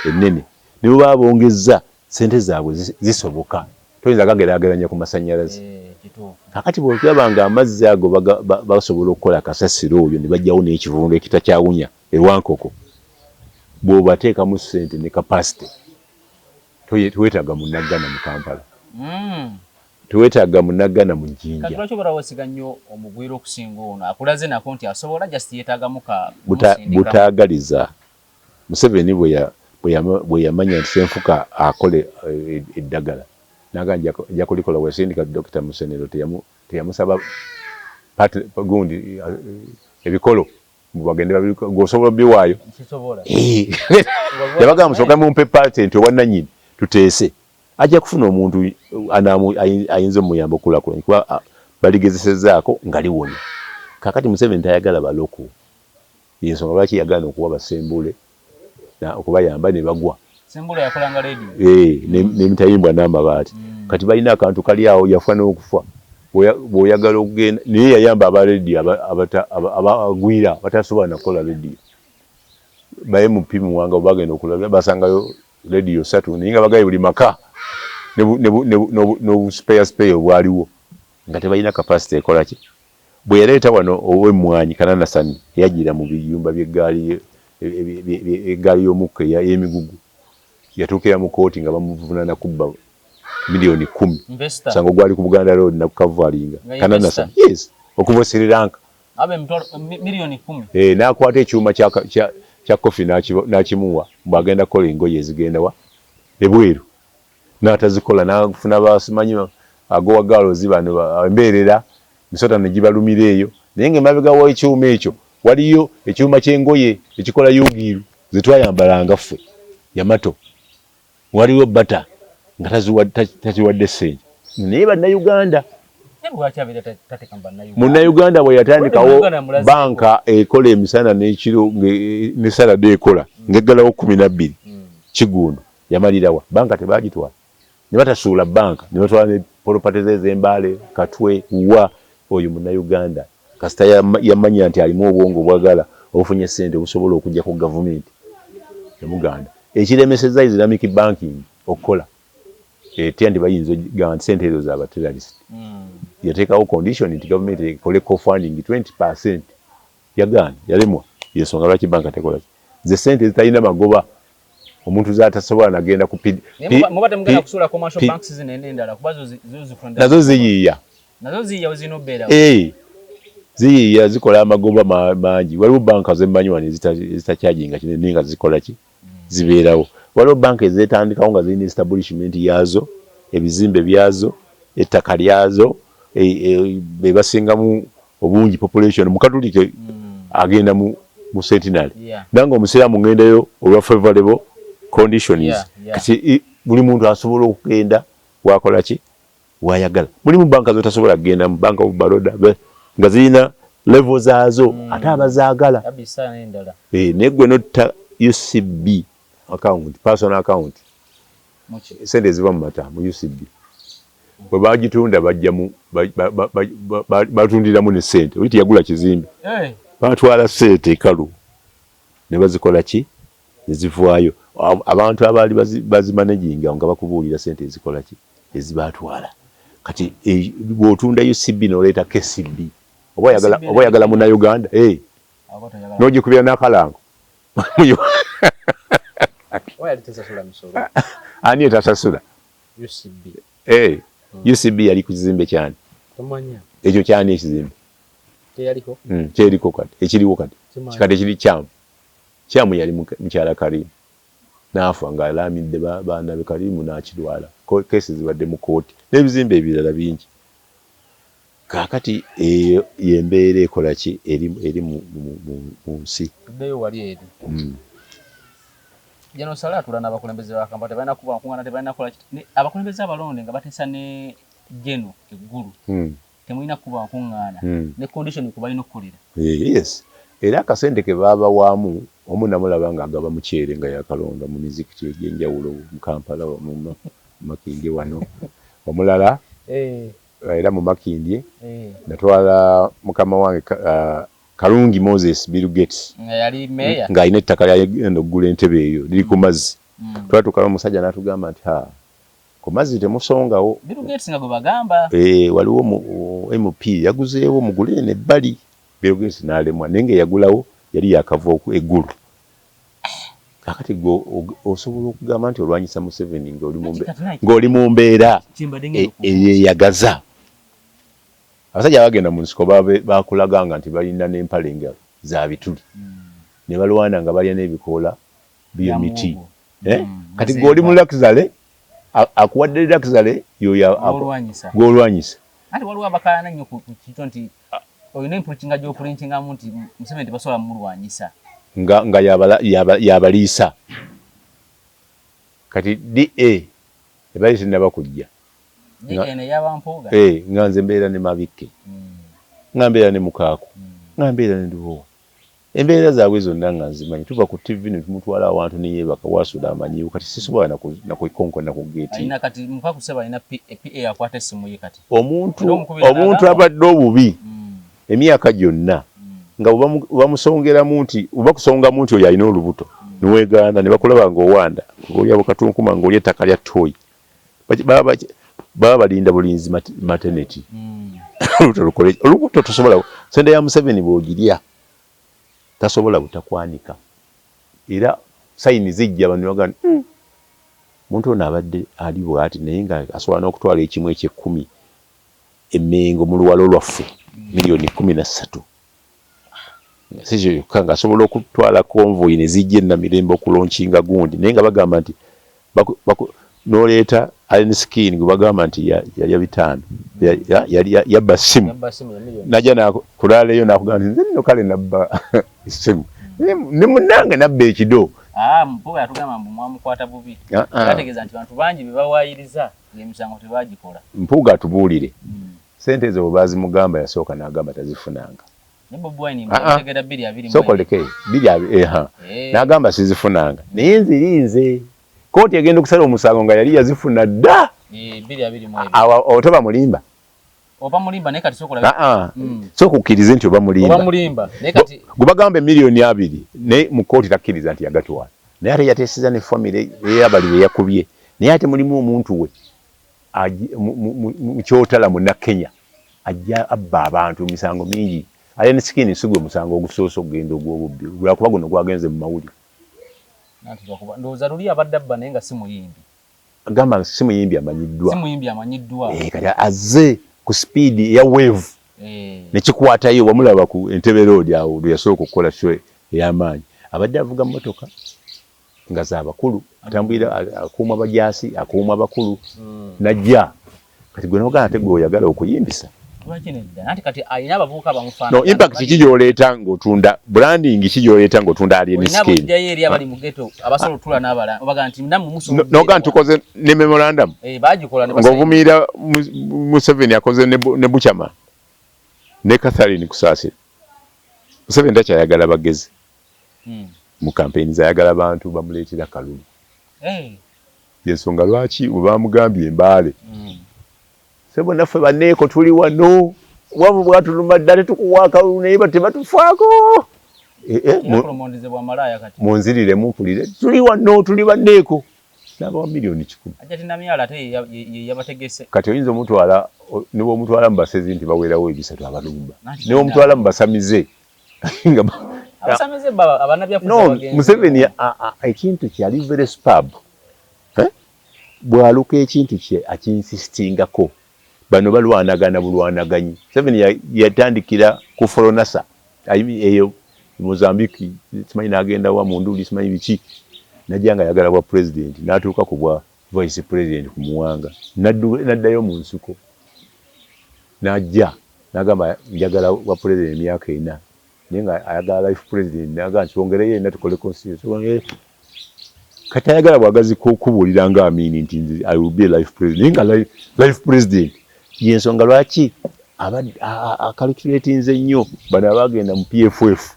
ennene, ne bwe baba bongezza ssente zaabwe zisoboka, toyinza gageraageranya ku masannyalaze. Kaakati bw'olaba ng'amazzi ago basobola okukola kasasiro oyo ne baggyawo n'ekivundu ekitakyawunya e Wankoko, bw'obateekamu ssente ne capacity, teweetaaga Munnaggana mu Kampala. Tewetaaga munagana mu Jinja. Kati lwaki obera wesiga nnyo omugwira okusinga ono akulaze nako nti asobola just yetagamu ka Butaagaliza. Museveni bweyamanya nti Ssenfuka akola eddagala nagamba nja kulikola bweyasindika Dokita Musenero teyamusaba gundi ebikolo mbu bagende gwe osobola obiwaayo? Yabagamba musooke mumpe patent obwannannyini tuteese. Ajja kufuna omuntu ayinza omuyamba okukulakulanya kuba baligezesezaako nga liwonya. Kakati Museveni tayagala baloko, yensonga lwaki yagaana okuwa ba Sembule okubayamba ne bagwa. Sembule yakolanga radio. N'emitayimbwa n'amabaati. Kati balina akantu kali awo yafa n'okufa. Bw'oyagala okugenda naye yayamba aba radio abagwira abatasobola na kukola radio. Ba MP Muwanga bwe bagenda okulabira basangayo leediyo ssatu naye nga bagabye buli maka n'obusipeya sipeya obwaliwo nga tebalina capacity ekola ki. Bwe yaleeta wano ow'emmwanyi Kananasani eyajjira mu biyumba by'eggaali eggaali y'omukka ey'emigugu yatuukira mu kkooti nga bamuvunaana kubba miliyoni 10 musango gwali ku Buganda Road nakukavalinga Kananasani, yes, okuva Sri Lanka. N'akwata ekyuma kya kofi n'akimuwa mbu agenda kukola engoye ezigenda wa ebweru n'atazikola n'afuna basimanyi agowa galozi bano embeerera misota ne gibalumira eyo naye ng'emabega w'ekyuma ekyo waliyo ekyuma ky'engoye ekikola yugiiru ze twayambalanga ffe Yamato waliwo bata nga taziwadde ssente naye Bannayuganda. Munnayuganda bwe yatandikawo banka ekola emisana n'ekiro ne salade ekola ng'eggalawo 12 Kiggundu yamalirawa banka tebaagitwala ne batasuula banka ne batwala ne property ze ez'Embaale Katwe wa. Oyo Munnayuganda kasita yamanya nti alimu obwongo obwagala obufunye ssente obusobola okujja ku gavumenti emuganda. Ekiremesezza Islamic banking okukola etya nti bayinza ogamba nti ssente ezo za ba terrorist. Yateekawo condition nti gavumenti ekole co-funding 20%. Yagaana, yalemwa. Y'ensonga lwaki banka tekola ki. Ze ssente ezitalina magoba omuntu z'atasobola nagenda ku P, Naye muba temugenda kusuula commercial P, banks zino n'endala kuba zo zifuna nazo ziyiiya. Nazo ziyiiya we zirina okubeerawo. Eh, ziyiiya zikola amagoba mangi. Waliwo banka ze mmanyi wano ezitakyajinga kinene naye nga zikola ki? Zibeerawo. Waliwo banka ezeetandikawo nga zirina establishment yaazo, ebizimbe byazo, ettaka lyazo, e, e, be basingamu obungi population. Mukatulike agenda mu Centenary. Nange omusiraamu ngendayo olwa favorable conditions. Kati buli muntu asobola okugenda wakola ki wayagala. Mulimu banka zotasobola kugendamu, Bank of Baroda nga zirina level zaazo ate abazaagala. Naye gwe notta UCB account, personal account, sente eziva mu mata mu UCB bwe bagitunda bajjamu batundiramu ne sente. Oli teyagula kizimbe, batwala sente ekalu ne bazikola ki ne zivaayo. Abantu abaali bazimanaginga nga bakubuulira sente ezikola ki ezibatwala. Kati bw'otunda UCB n'oleeta KCB oba oyagala Munnayuganda n'ogikubira n'akalango. Ani etasasula? UCB. UCB yali ku kizimbe kyani? Ekyo kyani ekizimbe? Kyeriko kati, ekiriwo kati. Kikadde kiri kyamu. Kyamu yali mukyala Karimu. N'afa ng'alaamidde baana be Karimu n'akirwala. Keesi zibadde mu kkooti n'ebizimbe ebirala bingi. Kaakati eyo y'embeera ekola ki eri mu nsi. Tuddeyo wali eri. General Saleh atula n'abakulembeze ba Kampala tebalina kuba nkuŋŋaana, tebalina kukola ki. Abakulembeze abalonde nga bateesa ne General Eggulu. Temulina kuba nkuŋŋaana ne condition kwe balina okukolera. Yes. Era akasente ke baabawaamu, omu namulaba ng'agaba muceere nga yakalonda mu mizikiti egy'enjawulo mu Kampala, mu Makindye wano. Omulala era mu Makindye natwala mukama wange Kalungi Moses Bill Gates ng'alina ettaka ly'agenda okugula entebe eyo liri ku mazzi. Twatuuka n'omusajja n'atugamba nti ha ku mazzi temusongawo. Bill Gates nga gwe bagamba. Waliwo MP yaguzeewo mugule eno ebbali. Bill Gates n'alemwa naye ng'eyagulawo yali yaakava e Gulu. Kaakati ggwe osobola okugamba nti olwanyisa Museveni ng'oli mu mbeera eyeeyagaza. Abasajja abagenda mu nsiko bakulaganga nti balina n'empale nga za bituli ne balwana nga balya n'ebikoola by'emiti. Kati ggwe oli mu luxury, akuwadde luxury y'oyo gw'olwanyisa. Anti waliwo abakaayana ennyo ku kintu nti olina empulikinga gy'opulintingamu nti Museveni tebasobola mumulwanyisa. Nga y'abaliisa. Kati DA ebadde tennaba kujja. Nga nze mbeera ne Mabikke, nga mbeera ne Mukaaku, nga mbeera ne Lubowa. Embeera zaabwe zonna nga nzimanyi. Tuva ku TV ne tumutwala awantu ne yeebaka waasula amanyiiwo. Kati sisobola na kukonkona ku geeti. Omuntu omuntu abadde obubi emyaka gyonna nga bamusongeramu nti bakusongamu nti oyo alina olubuto neweegaana ne bakulaba ng'owanda ng'olya bukatunkuma ng'olya ettaka lya ttooyi baba balinda bulinzi maternity olubuto lukole olubuto tosobola sente ya Museveni bw'ogirya tasobola butakwanika era signs zijja bano bagamba muntu ono abadde ali bw'ati naye nga asobola n'okutwala ekimu eky'ekkumi Emmengo mu luwalo lwaffe 13 miliyoni si kyo kyokka ng'asobola okutwala convoy ne zijja e Namirembe okulaunchinga gundi naye nga bagamba nti n'oleeta Alien Skin gwe bagamba nti yalya 500 yabba ssimu najja kulaaleyo n'akugamba nti nze nno kale nabba essimu ne munnange nabba ekido. Mpuuga yatugamba mbu mwamukwata bubi. Ategeeza nti bantu bangi be bawaayiriza ng'emisango tebagikola. Mpuuga atubuulire sente ezo bwe baazimugamba yasooka n'agamba tazifunanga. Sooka oleke bbiri n'agamba sizifunanga naye nzirinze kooti egenda okusala omusango nga yali yazifuna dda awo toba mulimba. Oba mulimba, naye kati sokola. Ah ah. Sooka okkirize nti oba mulimba. Oba mulimba, naye kati gwe bagamba 20 miliyoni, naye mu kooti takkiriza nti yagatwala, naye ate yateeseza ne famire eyabali be yakubye, naye ate mulimu omuntu we mu Kyotala, Munnakenya, ajja abba abantu emisango mingi. Alien Skin si gwe musango ogusoose okugenda ogw'obubbi, lwakuba guno gwagenze mu mawulire. Ndowooza luli abadde abba naye nga si muyimbi. Gamba si muyimbi amanyiddwa. Si muyimbi amanyiddwa. Eh, kati azze ku speed eya wave nekikwatayo. Wamulaba ku Entebbe Road awo lwe yasooka okukola show ey'amaanyi. Abadde avuga mmotoka nga z'abakulu, atambulira, akuuma bajaasi, akuuma bakulu, najja kati gwe nogamba ate gwe oyagala okuyimbisa. Lwaki nedda? Anti kati alina abavubuka abamufaanana. No impact ki gy'oleeta ng'otunda branding, ki gy'oleeta ng'otunda Alien Skin? Olina eri abali mu ghetto abasobola otula n'abalala obaga nti nammwe musobola. Noga nti tukoze ne memorandum. Eh, bagikola ne ng'ovumirira Museveni akoze ne Buchama ne Catherine Kusaasira. Museveni takyayagala bagezi mu campaigns, ayagala bantu bamuleetera kalulu. Hey. Yensonga lwaki bwe bamugambye embaale, sebo naffe banneeko tuli wano, wavu bwatuluma dda, tetukuwa akalulu, naye tebatufaako. Eh, eh, munzirire mumpulire, tuli wano, tuli banneeko, n'abawa 100 miliyoni. Kati oyinza omutwala ne bwomutwala mu basezi nti bawerawo ebisatu abalumba, ne bwomutwala mu basamize. No, Museveni ekintu kye ali very superb, eh? Bw'aluka ekintu kye akinsistingako. Bano balwanagana bulwanaganyi. Museveni yatandikira ku Fronasa eyo Mozambique, simanyi n'agenda wa Munduli, simanyi biki, najja nga ayagala bwa president, n'atuuka ku bwa vice president ku Muwanga, n'addayo mu nsiko, n'ajja n'agamba njagala bwa president emyaka 4, naye nga ayagala life president, n'agamba nti twongereyo ena tukole constitution. Kati ayagala bwagazi kubuulira nga Amini nti nze I will be a life president, naye nga life president yensonga lwaki acalculatinze nnyo bano abagenda mu PFF.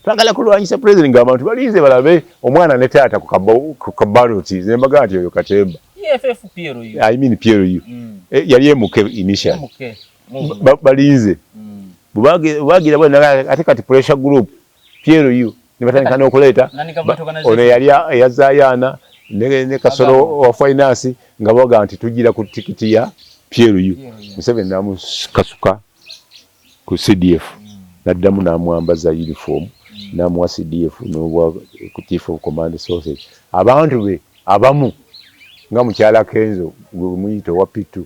Twagala kulwanyisa president ng'abantu balinze balabe omwana ne taata ku kabaloti. Nze mbaga nti oyo katemba. I mean PLU. Yali MK initially, balinze bwebagira bwe ate kati pressure group PLU ne batandika n'okuleeta ono yali eyazayaana ne Kasolo wa finance, nga baga nti tugira ku tikiti ya PLU. Museveni n'amukasuka ku CDF, n'addamu n'amwambaza uniform, n'amuwa CDF n'obwa chief of command sources. Abantu be abamu nga mukyala Kenzo gwe muyita owa P2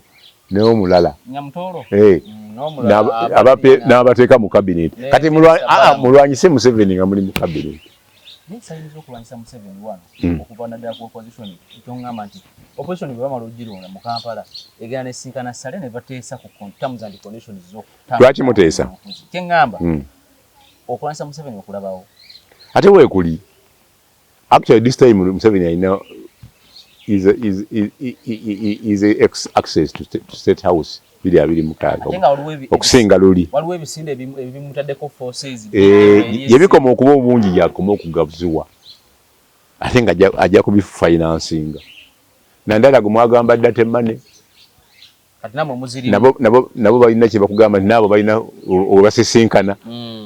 n'omulala n'abateeka mu cabinet. Kati mulwanyise Museveni nga muli mu cabinet. Sayinza okulwanyisa Museveni wano okuva naddala ku opposition. Kyoŋŋamba nti opposition bwe bamala ogironda mu Kampala, egenda nesinkana sale ne bateesa ku terms and conditions. Lwaki muteesa? Kyeŋŋamba, okulwanyisa Museveni okulabawo. Ate weekuli actually this time Museveni alina is access to State House 2026 okusinga luli. Waliwo ebisinde ebimutaddeko forces. Eh, yebikoma okuba obungi, gyakoma okugaziwa, ate nga ajja kubifinansinga nandala gwe mwagamba dda temane. Nabo balina kyebakugamba nti naabo balina webasisinkana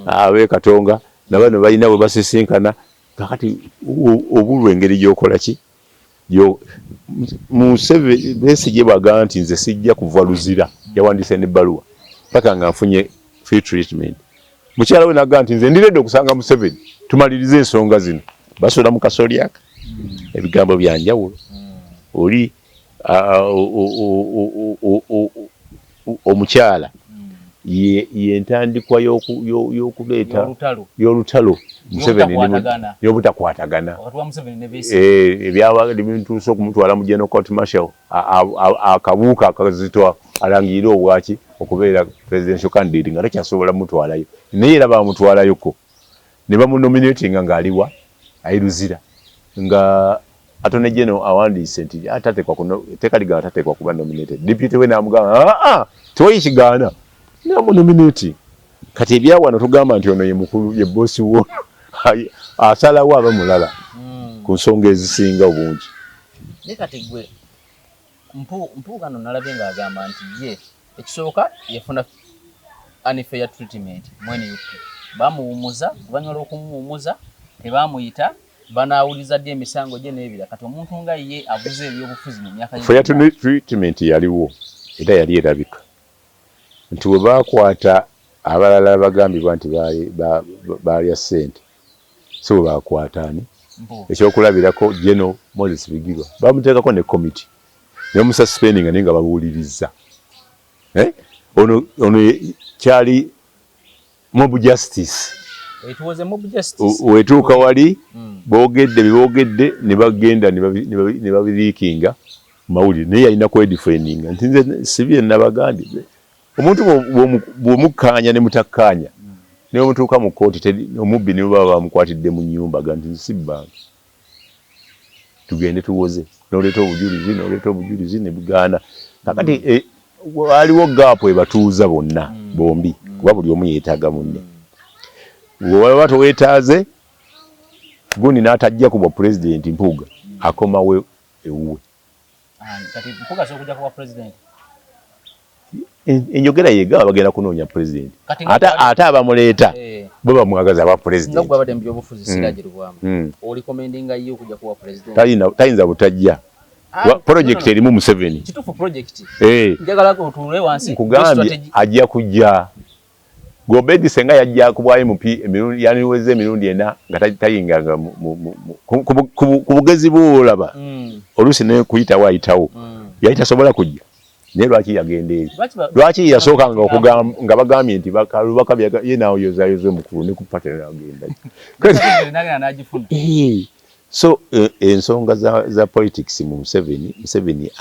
abekatonga, nabano balina webasisinkana. Kakati obulwa engeri gyokola ki. Museveni, Besigye bwagamba nti nze sijja kuva Luzira, yawandiise nebbaluwa paka nga nfunye free treatment. Mukyala we nagamba nti nze ndiredde okusanga Museveni tumalirize ensonga zino. Basula mu kasolyaka, ebigambo byanjawulo. Oli omukyala yentandikwa y'okuleeta y'olutalo Museveni y'obutakwatagana, ebyabintuusa okumutwala mu General Court Martial, akabuuka akazito alangirire obwaki okubeera presidential candidate nga takyasobola mutwalayo, naye era bamutwalayoko ne bamunominatinga ng'aliwa ali Luzira, nga Attorney General awandiise nti atateekwa etteeka ligamba tateekwa kuba nominated. Deputy we n'amugamba aa tewali kigaana, namunominating. Kati ebyawano tugamba nti ono ye mukulu, ye bosi wo, asalawo aba mulala ku nsonga ezisinga obungi. Naye kati gwe Mpuuga no nalabye ng'agamba nti ye Ekisooka, yafuna unfair treatment mu NUP. Bamuwumuza, oluvannyuma lw'okumuwumuza tebamuyita banaawuliza ddi emisango gye n'ebira. Kati omuntu nga ye avuze ebyobufuzi mu myaka Fair treatment yaliwo era yali erabika nti bwe baakwata abalala bagambibwa nti baalya ssente, si bwe baakwata ani. Ekyokulabirako, General Moses Bigirwa bamuteekako ne committee ne bamususpendinga, naye nga babuuliriza. Eh? Ono kyali mob justice. Wetuuka wali boogedde beboogedde ne bagenda ne babileakinga mawulire, naye yalina kwedefendinga nti nze si bye nabagambye. Omuntu bw'omukkaanya ne mutakkaanya ne bwemutuuka mu kkooti, omubbi ne baba bamukwatidde mu nnyumba ga nti nsi bbange, tugende tuwoze, n'oleeta obujulizi, n'oleeta obujulizi ne bugaana. Kakati waliwo gap ebatuuza bonna bombi, kuba buli omu yeetaaga munne. Bw'oba toweetaaze gundi n'atajja ku bwa pulezidenti, Mpuuga akomawo ewuwe. Kati Mpuuga asobola okujja ku bwa pulezidenti? Enjogera yegamba bagenda kunoonya pulezidenti, ate abamuleeta bo bamwagaza aba pulezidenti. Nga gwabadde mu byobufuzi, Siraje Lubwama, orecommendinga ye okujja kuwa pulezidenti? Tayinza butajja. Project erimu Museveni. Kituufu, project. Njagala otuule wansi. Nkugambye ajja kujja. Gobedi senga yajja ku bwa MP emirundi, yaniweza emirundi ena nga tayinganga ku bugezi bwolaba. Oluusi ne kuyitawo ayitawo, yali tasobola kujja, naye lwaki yagenda eri? Lwaki yasooka nga okugamba nga bagambye nti Lubaka ye nayozayoza omukulu ne ku party nagenda? So ensonga za politics mu Museveni, Museveni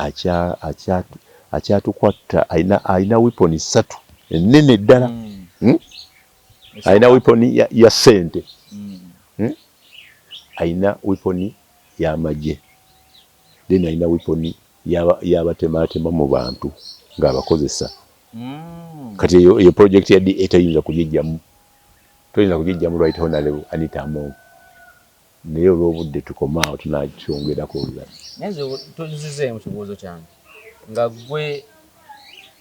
akyatukwata, alina weapon ssatu ennene ddala. Alina weapon ya ssente, Alina weapon y'amagye, then alina weapon y'abatematema mu bantu ng'abakozesa. Kati eyo project ya DA tayinza kugijjamu, toyinza kugijjamu Right Honorable Anita Among, naye olw'obudde tukomaawo, tunakyongerako olulala. Naye nze tonzizeemu kibuuzo kyange. Nga gwe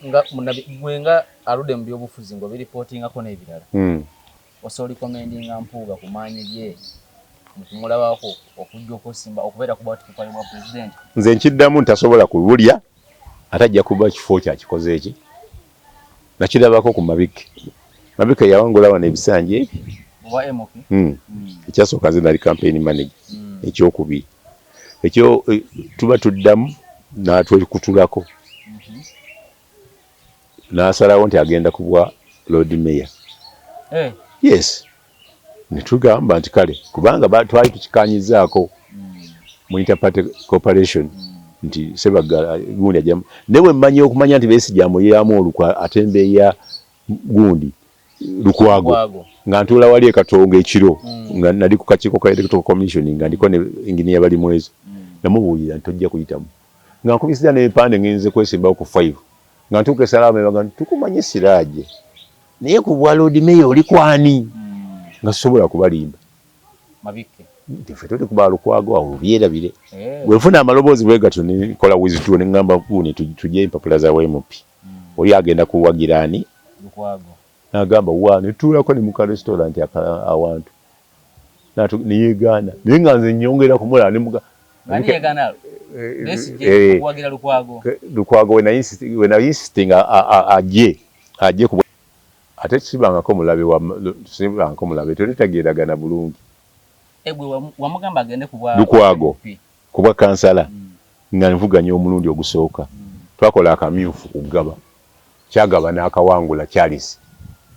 nga gwe nga aludde mu byobufuzi ng'obireportingako n'ebirala, osobola recommendinga Mpuuga ku maanyi ge mu kumulabako okujja okusimba okubeera ku bwatikukwali bwa pulezidenti? Nze nkiddamu ntasobola kubulya, ate ajja kuba kifo kyakikoze eki nakirabako ku Mabike. Mabike yawangula wano ebisanja ebi. Owa MP? Ekyasooka nze nali campaign manager. Ekyokubiri ekyo tuba tuddamu n'atwekutulako n'asalawo nti agenda kubwa Lord Mayor. Yes, ne tugamba nti kale, kubanga twali tukikanyizaako mu interparty cooperation nti Sebaggala gundi ajjamu, naye bwe mmanyi okumanya nti Besigye amulyamu olukwe atembeeya gundi Lukwago, nga ntuula wali e Katonga ekiro nga nali ku kakiiko ka Electoral Commission nga ndiko ne engineer Balimwezo, namubuulira nti tojja kuyitamu, nga nkubisiza n'empande ngenze kwesimbawo ku 5, nga ntuuka esalaama ebaga nti tukumanye Siraje, naye ku bwa Lord Mayor oli kwani? Nga sisobola kubalimba nti ffe tuli kuba Lukwago, awo byerabire. Bwe nfuna amaloboozi bwe gatyo ne nkola withdraw, ne ŋŋamba gundi tujje empapula za MP, oli agenda kuwagira ani? N'agamba wa ne tutuulako ne mu ka restaurant awantu ne yeegaana, naye nga nze nnyongera kumulaba ne muga Lukwago. When I insisting ajje ku ate sibangako mulabe wa sibangako mulabe, tetutageeragana bulungi. Lukwago ku bwa kansala nga nvuganya omulundi ogusooka, twakola akamyufu ku Ggaba, kyagaba n'akawangula Charles,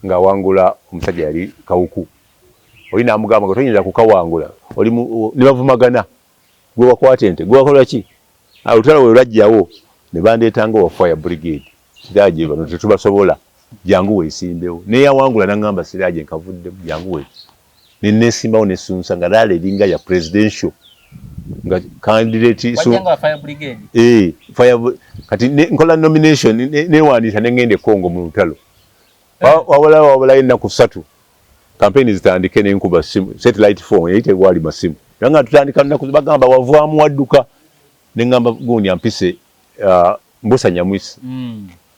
ng'awangula omusajja yali Kawuku oli, n'amugamba nga toyinza kukawangula oli ne bavumagana, gwe wakwata ente, gwe wakola ki? Olutalo we lwajjawo ne bandeetanga owa fire brigade, "Siraje, bano tetubasobola, jangu weesimbewo." Neyawangula n'aŋŋamba, "Siraje, nkavuddemu, jangu we." Ne neesimbawo nesunsa nga rally eringa ya presidential nga candidate. So fire kati nkola nomination, newandiisa ne ŋŋenda e Congo mu lutalo. Wabulayo ennaku 3 campaign zitandike, nenkuba simu satellite phone, yali tewali masimu, era nga tutandika nnaku, bagamba wavaamu wadduka, neŋŋamba gundi ampise, Mbusa Nyamwisi.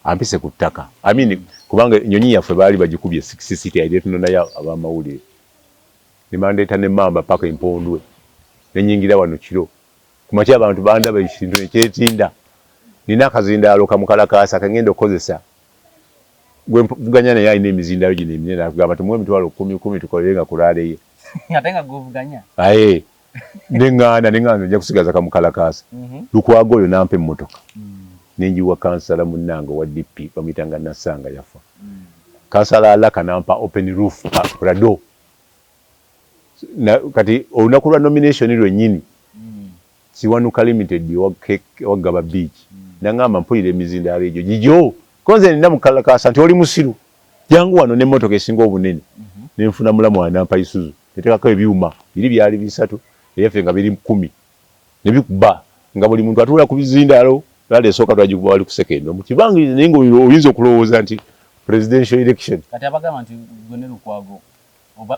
Ampise ku ttaka. I mean, kubanga ennyonyi yaffe baali bagikubye six city yali etunonayo abamawulire. Ne bandeeta ne mamba paka empondwe. Ne nyingira wano kiro. Ku makya abantu bandaba ekintu ne kyetinda. Nina akazindaalo kamukalakaasa ke ngenda okukozesa. Gwe mpuvuganya naye alina emizindaalo gino eminene akugamba tumuwe emitwalo kumi kumi tukolere nga ku rally ye. Ate nga gw'ovuganya. Aye. Ne ŋŋaana ne ŋŋamba nja kusigaza kamukalakaasa. Lukwago oyo n'ampa emmotoka. Ne ngiwa kansala munnange owa DP bamuyitanga Nassanga yafa. Kansala Alaka n'ampa open roof Prado. Na, kati olunaku lwa nomination lwennyini Kiwanuka Limited owa Gaba Beach nangamba mpulira emizindaalo egyo gigyo ko nze nina mukalakaasa nti oli musiru jangu wano n'emmotoka esinga obunene nenfuna mulamu anampa Isuzu netekako ebyuma biri byali bisatu ebyaffe nga biri kumi ne bikuba nga buli muntu atuula ku bizindaalo rally esooka twagikuba wali ku second mu kibangirizi naye nga oyinza okulowooza nti presidential election. Kati abagamba nti gwe ne Lukwago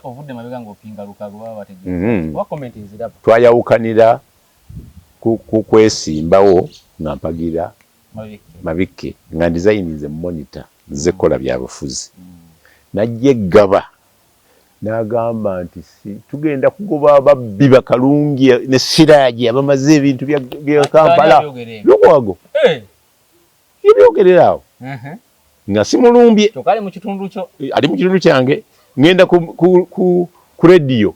ovudde mabega ng'opinga Lukwago baba bategeeza ki? Kuba comment nziraba. Twayawukanira ku kwesimbawo nga mpagira Mabikke nga ndizayininze Monitor nzize kukola byabufuzi. Najja e Ggaba n'agamba nti tugenda kugoba ababbi Bakalungi ne Siraje abamaze ebintu bya Kampala. Lukwago yebyogerera awo nga simulumbye ali mu kitundu kyange ngenda ku rediyo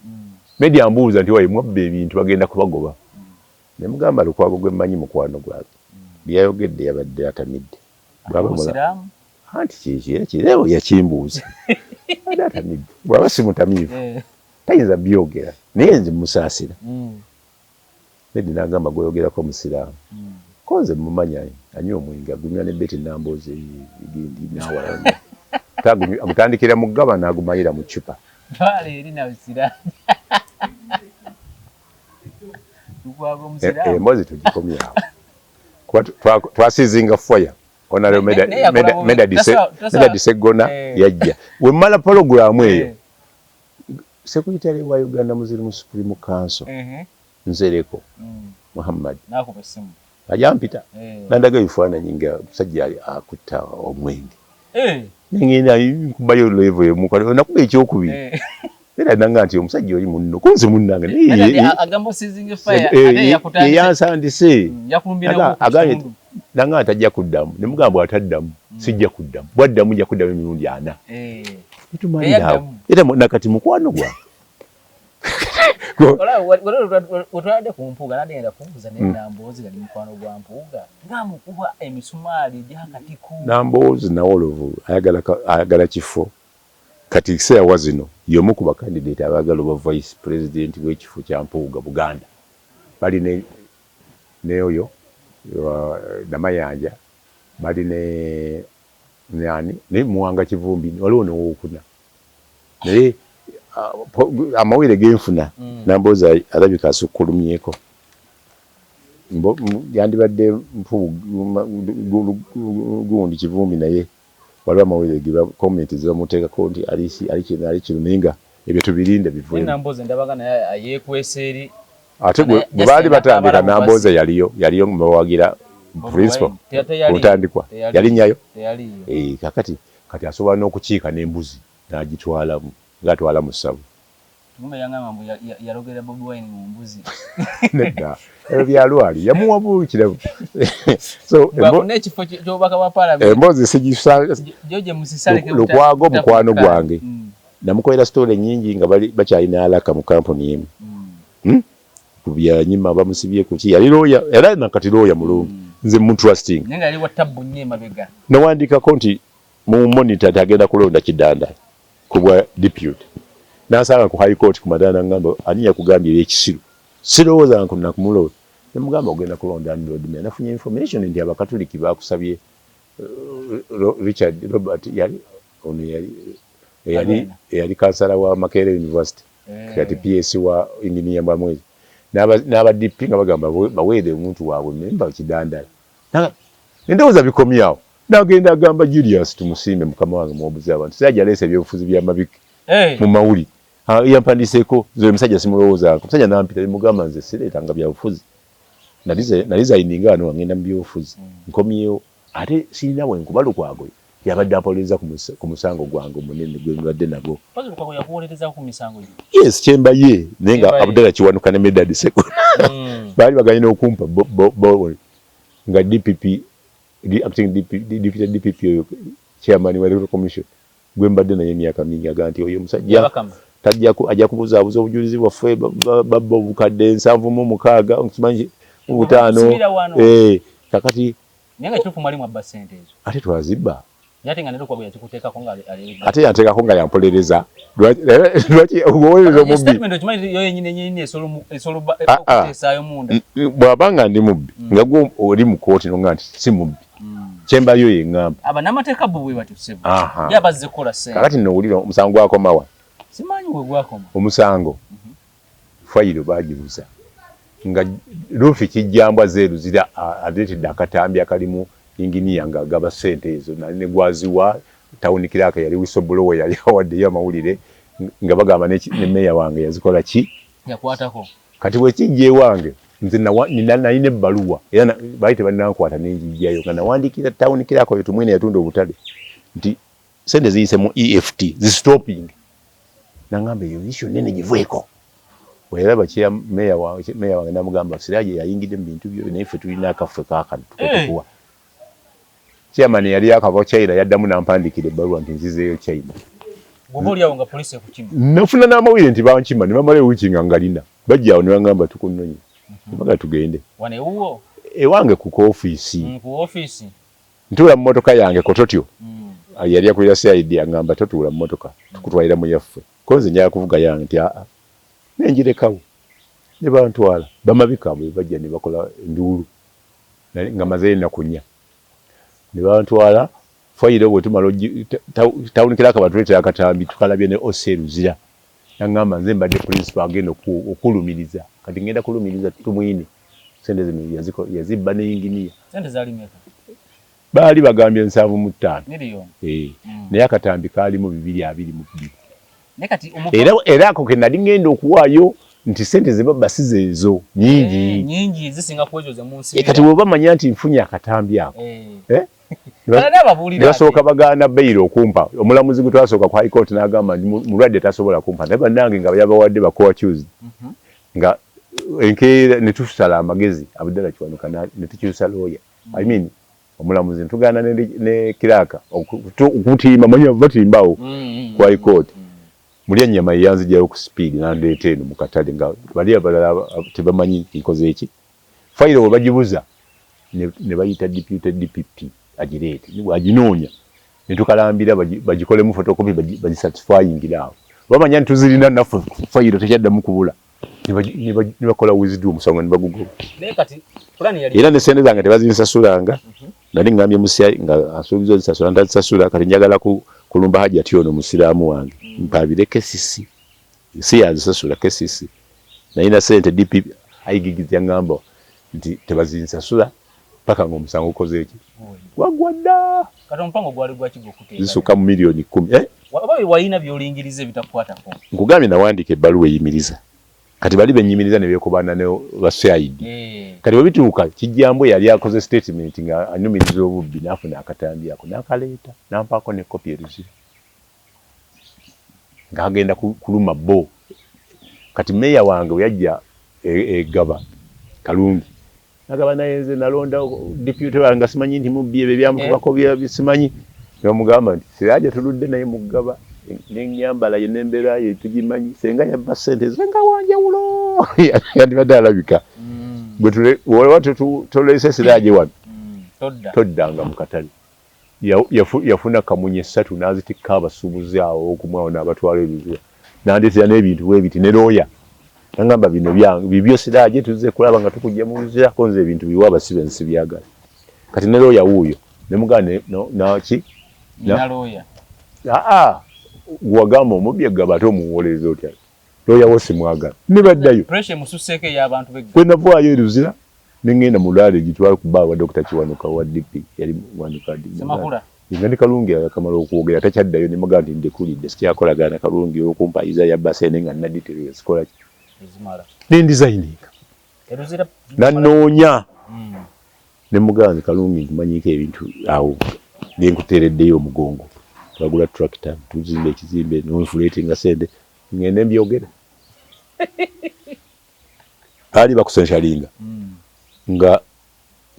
media mbuuza nti waye mwabba ebintu bagenda kubagoba ne mugamba Lukwago gwe mmanyi mukwano gwange byeyayogedde yabadde atamidde anti kyekyo yakimbuuza abadde atamidde bwaba si mutamiivu tayinza byogera naye nze musaasira. Medi n'agamba gw'oyogerako Musiraamu? Ko nze mmumanyi anywa omwenge agunywa ne Betty Nambooze gindi n'awalala. Agutandikira mu ggaba n'agumalira mu ccupa. Twala eri na Busiraamu. Lukwago Musiraamu. Emboozi tugikomye awo. Kuba twasiizinga fire. Honorable Medard Sseggona yajja. We mmala pologulaamu eyo. Sekuritale wa Uganda Muslim Supreme Council Nsereko Muhammad ajampita nandaga ebifaananyi nga omusajja akutta omwenge nengenda nkubayo level emu nakuba ekyokubiri era nanga nti omusajja oli munno kunze munnange yeyansandise nanga nti ajja kuddamu ne mugamba bw'ataddamu sijja kuddamu bw'addamu nja kuddamu emirundi ana. Tumalira era nakati mukwano gwange. Wetwalade ku Mpuuga nadenda kumbuza naye Namboozi yali mukwano gwa Mpuuga ng'amukuba emisumaali egy'akatiko. Namboozi Nawolovu ayagala kifo kati ekiseera zino y'omu ku bakandidate abaagala obwa vice president w'ekifo kya Mpuuga Buganda bali ne oyo Namayanja bali ne ani naye Muwanga Kivumbi waliwo nowokuna naye amawulire genfuna Nambooze alabika asukkulumyeko yandibadde gundi Kivumbi naye waliwo amawulire comment zebamuteekako nti ali kino ali kino naye nga ebyo tubirinde biveemu. Nambooze ndabaga naye yeekwese eri. Ate bwe baali batandika Nambooze yaliyo yaliyo bawagira principal ku ntandikwa yalinyayo kakati kati asobola n'okukiika n'embuzi n'agitwalamu ng'atwala mu ssabo. Tugumbe yangamba mbu yalogera Bobi Wine mu mbuzi. Nedda ebyo bya lwali yamuwa bu kirabo. So n'ekifo ky'obubaka bwa parliament emboozi sigisa Lukwago mukwano gwange namukolera story nyingi nga bali bakyalina alaka mu kampuni emu. Ku byanyima bamusibye kuki yali lawyer era nakati lawyer mulungi nze mu trusting. Naye nga yali wa tabbu nnyo emabega. Nawandikako nti mu monitor nti agenda kulonda Kidandala ku bwa deputy. Nansanga ku high court ku madaala nangamba ani yakugambye ebyekisiru. Sirowooza nku nakumulonda. Ne mugamba ogenda kulonda ani Lord Mayor. Nafunye information nti abakatuliki bakusabye Richard Robert yali ono yali eyali eyali kansala wa Makerere University kati PS wa engineer Mbamwezi n'aba DP nga bagamba baweere omuntu waabwe memba Kidandala. Endowooza bikomye awo. Nagenda agamba Julius Tumusiime mukama wange muwabuzi abantu Siraje aleese ebyobufuzi bya Mabike mu mawulire. Yampandiseeko nze omusajja simulowoozaako. Omusajja n'ampita ne mugamba nze sireetanga byabufuzi. Nalizayininga wano nga ngenda mu byobufuzi. Nkomyewo. Ate sirina wenkuba Lukwago yabadde ampolereza ku musango gwange omunene gwe mbadde nagwo. Yes, kyemba ye naye nga Abdallah Kiwanuka ne Medard Sseggona baali baganye n'okumpa nga DPP, acting deputy DPP oyo chairman wa Electoral Commission gwe mbadde naye emyaka mingi agamba nti oyo omusajja tajja ajja kubuzaabuza obujulizi bwaffe, babba obukadde 76 nkimanyi mu butaano kakati naye nga kituufu mwali mwabba ssente ezo. Ate twazibba. Naye ate nga ne Lukwago yakikuteekako nga ali Ate yanteekako nga yampolereza. Lwaki owolereza omubbi? Statement okimanyi yo yennyini yennyini esobola okuteesaayo munda. Bw'aba nga ndi mubbi nga gwe oli mu kkooti n'oŋŋamba nti si mubbi. Kyembayo ye ŋŋamba. Abannamateeka bo bwe batyo ssebo. Ye abazze kukola ssente. Kakati nno wulira omusango gwakoma wa? Simanyi we gwakoma. Omusango fayiro baagibuza nga Rufi Kijjambwa azze e Luzira aleetedde akatambi akalimu yinginiya ng'agaba ssente ezo nali ne gwaziwa tawuni kiraaka yali whistleblower yali awaddeyo amawulire nga bagamba ne meeya wange yazikola ki? Yakwatako. Kati bwe kijja ewange nze nalina ebbaluwa era baali tebannankwata ne ngiggyayo nga nawandiikira tawuni kiraaka oyo Tumwine yatunda obutale nti ssente ziyise mu EFT zisitopinge. Nangamba eyo issue nnene giveeko. Bwe yalaba meeya wange n'amugamba Siraje yayingidde mu bintu byo naye ffe tulina akaffe kaakano tukuwa. Chairman yali akava China yaddamu n'ampandiikira ebbaluwa nti nzizeeyo China. Bw'oba oli awo nga poliisi ekukima. Nafuna n'amawulire nti bankima ne bamala ewiiki nga ngalina. Bajja awo ne bangamba tukunonye. Ne bagamba tugende. Wano ewuwo? Ewange ku ofiisi. Ku ofiisi. Ntuula mu mmotoka yange kototyo. Yali akulira CID angamba totuula mu mmotoka tukutwalira mu yaffe. Ko nze njagala kuvuga yange nti aa ne ngirekawo. Ne bantwala. Bamabika bwe bajja ne bakola enduulu nga mazeeyo ennaku nnya. Ne bantwala fayiro bwe tumala tawuni kiraaka batuleetera akatambi tukalabye ne OC e Luzira. Nangamba nze mbadde principal agenda okulumiriza kati ngenda kulumiriza Tumwine sente zino yazibba ne yinginiya. Sente zaali mmeka? Baali bagambye 75. Million. Naye akatambi kaalimu 222. Naye kati Era era ako ke nali ngenda okuwaayo nti sente ze babba si zeezo nyingi. Nyingi zisinga ku ezo ze munsibira. Kati bwe bamanya nti nfunye akatambi ako. Ne basooka bagaana bail okumpa. Omulamuzi gwe twasooka ku High Court n'agamba nti mulwadde tasobola kumpa. Naye bannange nga yabawadde ba co-accused. Nga enkeera ne tusala amagezi Abdallah Kiwanuka ne tukyusa lawyer. I mean omulamuzi ne tugaana ne kiraaka okutimba manyi batimba awo ku High Court. Mulyannyama ye yanzigyayo ku speed n'andeeta eno mu katale nga bali abalala tebamanyi nkoze ki. Fayiro bwe bagibuza ne bayita deputy DPP agireete aginoonya ne tukalambira bagikolemu photocopy bagisatisfyingire awo. Bamanya nti tuzirina naffe fayiro tekyaddamu kubula ne bakola withdraw omusango ne bagugoba. Era ne ssente zange tebazinsasulanga. Nali ngambye Musya nga asuubiza ozisasula ntazisasula kati njagala kulumba Hajati ono Musiraamu wange mpaabire KCC. Si yazisasula KCC. Nalina ssente DP IGG yangamba nti tebazinsasula paka nga omusango gukoze ki? Gwaggwa dda. Kati omupango gwali gwa ki gw'okuteeka? Zisukka mu miliyoni 10. Oba walina by'olingiriza ebitakukwatako? Nkugambye nawandiika ebbaluwa eyimiriza. Kati bali bennyimiriza ne beekobaana ne ba CID. Kati bwe bituuka Kijjambwe yali akoze statement nga anumiriza obubbi n'afuna akatambi ako n'akaleeta n'ampaako ne kopi e Luzira ng'agenda kuluma bo. Kati meeya wange bwe yajja e Ggaba Kalungi nagamba naye nze nalonda deputy wange nga simanyi nti mubbi ebyo ebyamutukako simanyi. Ne bamugamba nti Siraje tuludde naye mu Ggaba n'ennyambala ye n'embeera ye tugimanyi senga yabba ssente ze nga wanjawulo yandibadde alabika. Gwe bw'oba toleese Siraje wano toddanga mu katale. Yafuna kamunye ssatu n'azitikka abasuubuzi awo okumu awo n'abatwala e Luzira n'andeetera n'ebintu bwe biti ne looya nangamba bino byange bibyo Siraje tuzze kulaba nga tukujja mu Luzira ko nze ebintu biwe abasibe nze sibyagala. Kati ne looya wuuyo ne mugamba naki Nina looya. Aa wagamba omubbi eggaba ate omuwolereza otya? Looya wo simwagala. Ne baddayo. Pressure emususseeko ey'abantu b'eggaba. Bwe navaayo e Luzira ne ŋŋenda mu rally gitwale ku bbaa wa Dokita Kiwanuka owa DP yali Kiwanuka Ssemakula. Nga ne Kalungi yakamala okwogera takyaddayo ne mugamba nti ndekulidde sikyakolagana na Kalungi olw'okumpayiza yabba ssente nga nina details ezikola ki? Ezimala. Ne ndesigninga. E Luzira Nannoonya. Ne mugamba nti Kalungi nkumanyiiko ebintu awo byenkuteereddeyo omugongo. Twagula tractor, tuzimba ekizimbe, nonfuleetinga sente, ngende mbyogere. Baali bakusenshalinga nga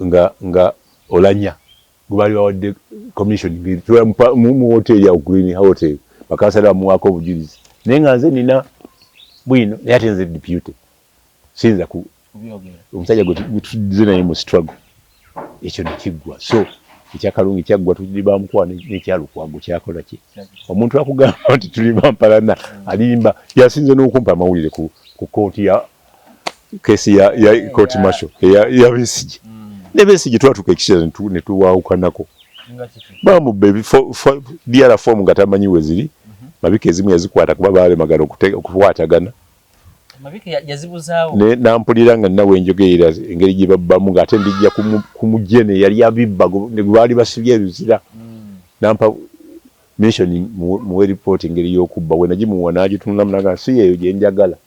nga nga olanya gwe baali bawadde commission mu hotel awo Green Hotel, bakansala bamuwaako obujulizi, naye nga nze nina bwino, naye ate nze deputy siyinza ku omusajja gwe tuze naye mu struggle. Ekyo nekiggwa. So ekyakalungi kyaggwa, tuli bamukwano, n'ekyalukwago kyakola ki? Omuntu akugamba nti tuli bampalana alimba. Yasinze n'okumpa amawulire ku kooti ya kesi ya court martial ya Besigye. Ne Besigye twatuuka ekiseera ne tuwaawukanako, bamubba DR form nga tamanyi we ziri. Mabike ezimu yazikwata kuba baalemagana okukwatagana. Nampulira nga nina wenjogerera engeri gye babbamu, ng'ate ndijja ku mujene yali abibba gwe baali basibye ebizira. Nampa mission muwe report engeri y'okubba. We nagimuwa n'agitunulamu naga si yeeyo gye njagala.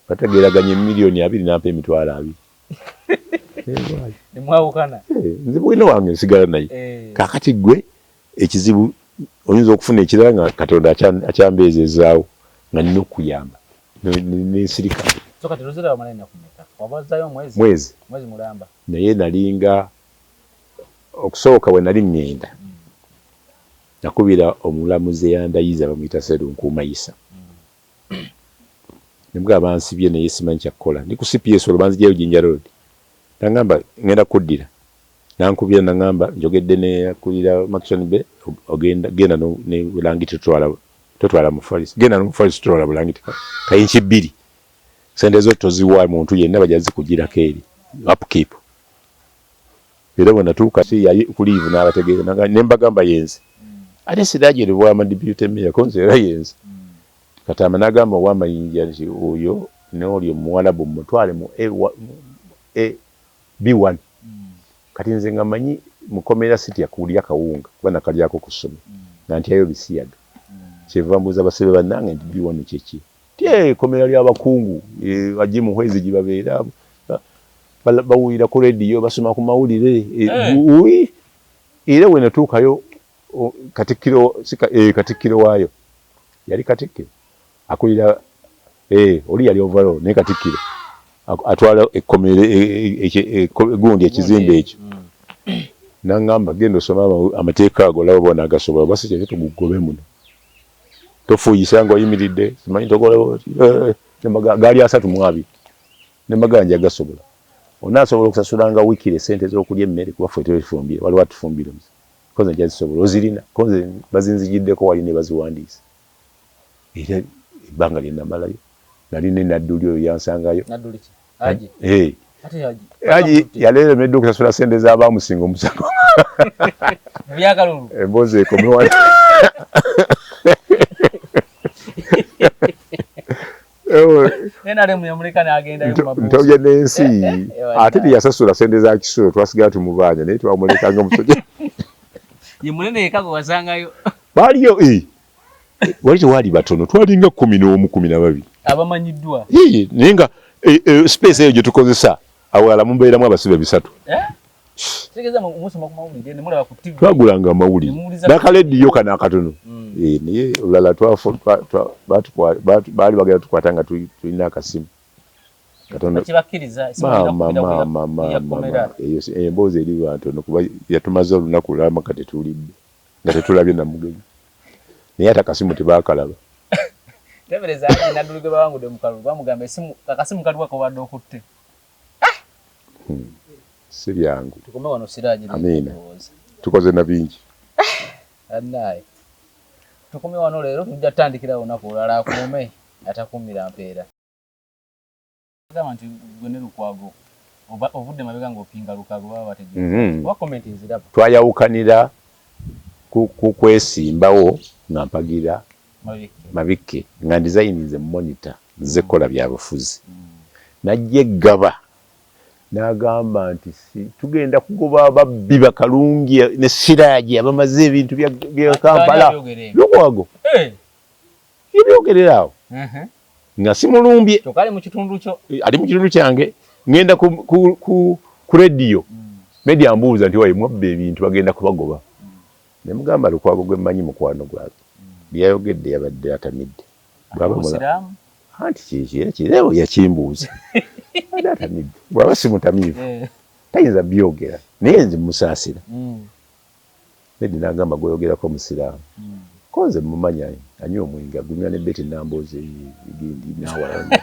Bategeeraganye 20 miliyoni, nampa 20,000. Nemwawukana. Nze bwino wange nsigala naye. Kaakati gwe ekizibu oyinza okufuna ekirala nga Katonda akyambeezezaawo nga nina okuyamba nensirika. So kati Luzira wamala ennaku mmeka? Wabazaayo omwezi? Mwezi. Mwezi mulamba. Naye nalinga okusooka bwe nali ŋŋenda nakubira omulamuzi eyandayiza, bamuyita Serunkuumayisa, nemugamba bansibye naye simanyi kyakukola, ndi ku CPS, olwo banzijayo Jinja Road. Nangamba ŋŋenda kuddira, nankubira nangamba njogedde neyakulira Murchison Bay, ogenda genda ne bulangiti, totwala totwala mufalisi, genda n'omufalisi, totwala bulangiti kayinki 2, sente zo toziwa muntu yenna, bajja zikugirako eri upkeep. Era bwe natuuka si yali ku leave n'abategeeza ne mbagamba yenze ate Siraje Lubwama deputy mayor, ko nze era yenze Katamba. N'agamba ow'amayinja nti oyo n'oli omuwalabu mutwale mu A B1. Kati nze nga manyi mukomera sitya kulya kawunga kuba nakalyako ku ssomero, nga ntyayo bisiyaga. Kyeva mbuuza basibe bannange nti B1 kyeki? Ti ekkomera ly'abakungu Haji Muhwezi gye babeera, bawulira ku rediyo, basoma ku mawulire. Era we natuukayo katikkiro, katikkiro waayo yali katikkiro akulira, oli yali overall, naye katikkiro atwala ekkomero gundi ekizimbe ekyo naŋŋamba genda osome amateeka ago olaba bonaagasobola, oba si kyekyo tugugobe muno, tofuuyisa ng'oyimiridde, simanyi tokola. Gaali 32, ne mbagamba njagasobola. Onaasobola okusasulanga wiikiri esente z'okulya emmere, kuba ffe twefumbira, waliwo atufumbira, koze nja zisobola, ozirina? Koze bazinzigiddeko wali ne baziwandiisa. Era ebbanga lye namalayo nali ne Nadduli oyo yansangayo. Haji yali eremeddwa okusasula sente z'abamusinga omusango. Emboozi ekome wali. Ntobya n'ensi ate teyasasula sente za kisulo, twasigala tumubanja, naye twamulekanga omusajja. Baaliyo wali tewaali batono, twalinga 11, 12. Abamanyiddwa. Naye nga space eyo gye tukozesa awalala mubeeramu abasibe 300. Twagulanga amawulire nakalediyo kano akatono, naye olulala baali bagenda tukwata nga tulina akasimu. Eyo emboozi eri bantono kuba yatumaze olunaku lulamba nga tetulidde, nga tetulabye namugenyi, naye ate akasimu tebakalaba. Tebereza Haji Nadduli gwe bawangudde mu kalulu, bamugamba esimu akasimu kaliwa kobadde okutte. Si byangu. Tukome wano Siraji. Amiina, tukoze na bingi. Annaye tukome wano leero, tujja tutandikira olunaku olulala. Akuume atakuumira mpeera. Gamba nti gwe ne Lukwago ovudde mabega ng'opinga Lukwago, baba bategeeza oba comment nziraba. Twayawukanira ku kwesimbawo nga mpagira Mabikke, nga ndesigninze Monitor, nze kukola byabufuzi. Najja eggaba n'agamba nti si tugenda kugoba ababbi bakalungi ne Siraaji abamaze ebintu bya Kampala. Lukwago ebyogerera awo nga simulumbye, ali mu kitundu kyange, ngenda ku rediyo. Media ambuuza nti wayi mwabba ebintu bagenda kubagoba. Ne mugamba Lukwago gwe mmanyi mukwano gwange. Byayogedde yabadde atamidde. Bw'aba Musiraamu? Anti kyekyo era kirebo yakimbuuza. Abadde atamidde. Bw'aba si mutamiivu tayinza byogera naye nze musaasira. Medi n'agamba gw'oyogerako Musiraamu. Ko nze mmumanya anywa omwenge agunywa ne Betty Nambooze egindi n'awalala.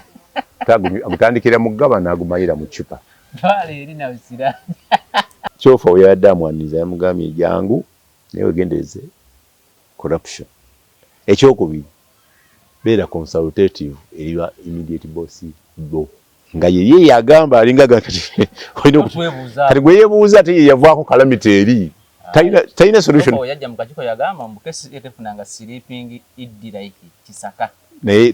Agutandikira mu ggaba n'agumalira mu ccupa. Twala eri na Busiraamu. Kyofa we yabadde amwaniriza yamugambye jangu naye wegendereze corruption. Ekyokubiri beera consultative eri ba immediate boss bo nga ye yagamba alinga kati kati gwe yeebuuza ate ye yavaako calamity eri talina solution. Yajja mu kakiiko yagamba mbu KCCA tefunanga sleeping ED like Kisaka. Naye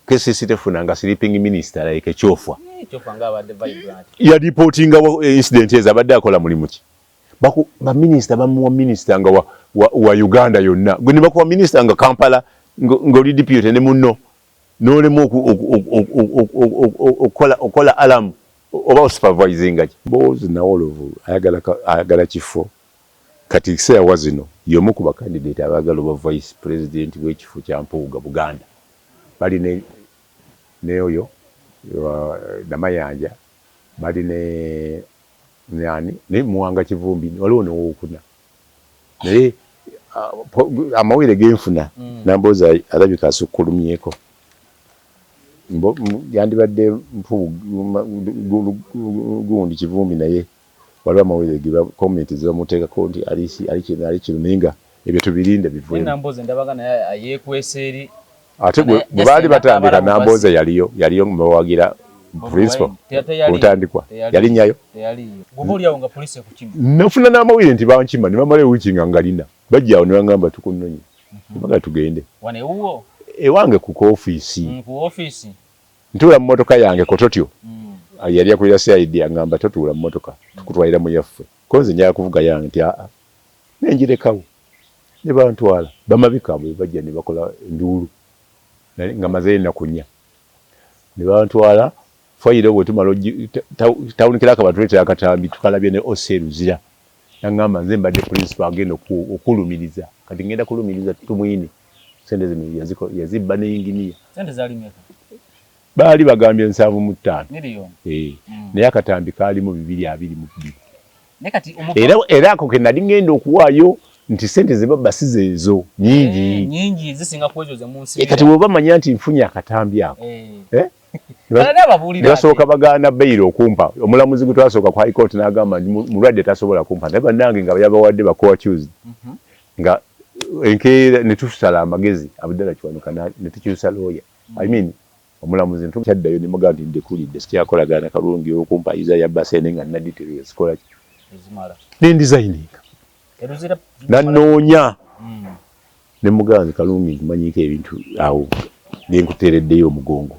KCC tefunanga sleeping minister like Kyofwa. Kyofwa nga abadde vibrant. Ya reportinga incident ezo abadde akola mulimu ki? Ba minister bamuwa minister nga wa Uganda yonna. Gwe ne bakuwa minister nga Kampala ng'oli deputy ne munno n'olemu okukola alarm oba osupervisinga ki. Mboozi Nawolovu ayagala kifo kati kiseera zino y'omu ku bakandidate abaagala oba vice president w'ekifo kya Mpuuga Buganda. Bali ne oyo Namayanja, bali ne nani ne Muwanga Kivumbi, waliwo n'owookuna. Naye amawulire genfuna Namboozi alabika asukkulumyeko. Yandibadde gundi Kivumbi naye waliwo amawulire ge comment zebamuteekako nti ali kino naye nga ebyo tubirinde biveemu. Nambooze ndabaga naye ayeekwese eri. Ate bwe baali batandika Nambooze yaliyo bawagira principal ku ntandikwa yalinnyayo. Nafuna n'amawulire nti bankima ne bamala ewiiki nga ngalina bajja awo ne bangamba tukunonye ne tugende. Ewange ku ofiisi. Ntuula mu mmotoka yange Kototyo yali akulira CID angamba totuula mu mmotoka tukutwalira mu yaffe. Ko nze njagala kuvuga yange nti aa ne njirekawo ne bantwala bamabika bwe bajja ne bakola enduulu nga mazeeyo ennaku nnya ne bantwala fayiro bwe tumala tawuni kiraka batuleetera akatambi tukalabye ne OC Luzira nangamba nze mbadde principal agenda okulumiriza kati ngenda kulumiriza Tumwine sente zino yazibba ne engineer. Sente zaali mmeka? Baali bagambye 75 million. Naye akatambi kaalimu 222. Era ako ke nali ngenda okuwaayo nti sente ze babba si zeezo nyingi. Nyingi zisinga ku ezo ze munsibira. Kati bw'oba manya nti nfunye akatambi ako. Ne basooka bagaana bail okumpa. Omulamuzi gwe twasooka ku High Court n'agamba nti mulwadde tasobola kumpa. Naye bannange nga yabawadde ba co-accused. Nga enkeera ne tusala amagezi Abdallah Kiwanuka ne tukyusa lawyer. I mean omulamuzi ntukyaddayo ne mugamba nti ndekulidde sikyakolagana Kalungi okumpa Isaiah yabba sente nga nina details zikola ki. Ne ndesigninga. Nanoonya. Ne mugamba nti Kalungi nkumanyiiko ebintu awo bye nkuteereddeyo omugongo.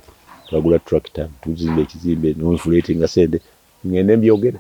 Twagula tractor, tuzimba ekizimbe, n'onfuleetinga sente ngende mbyogere.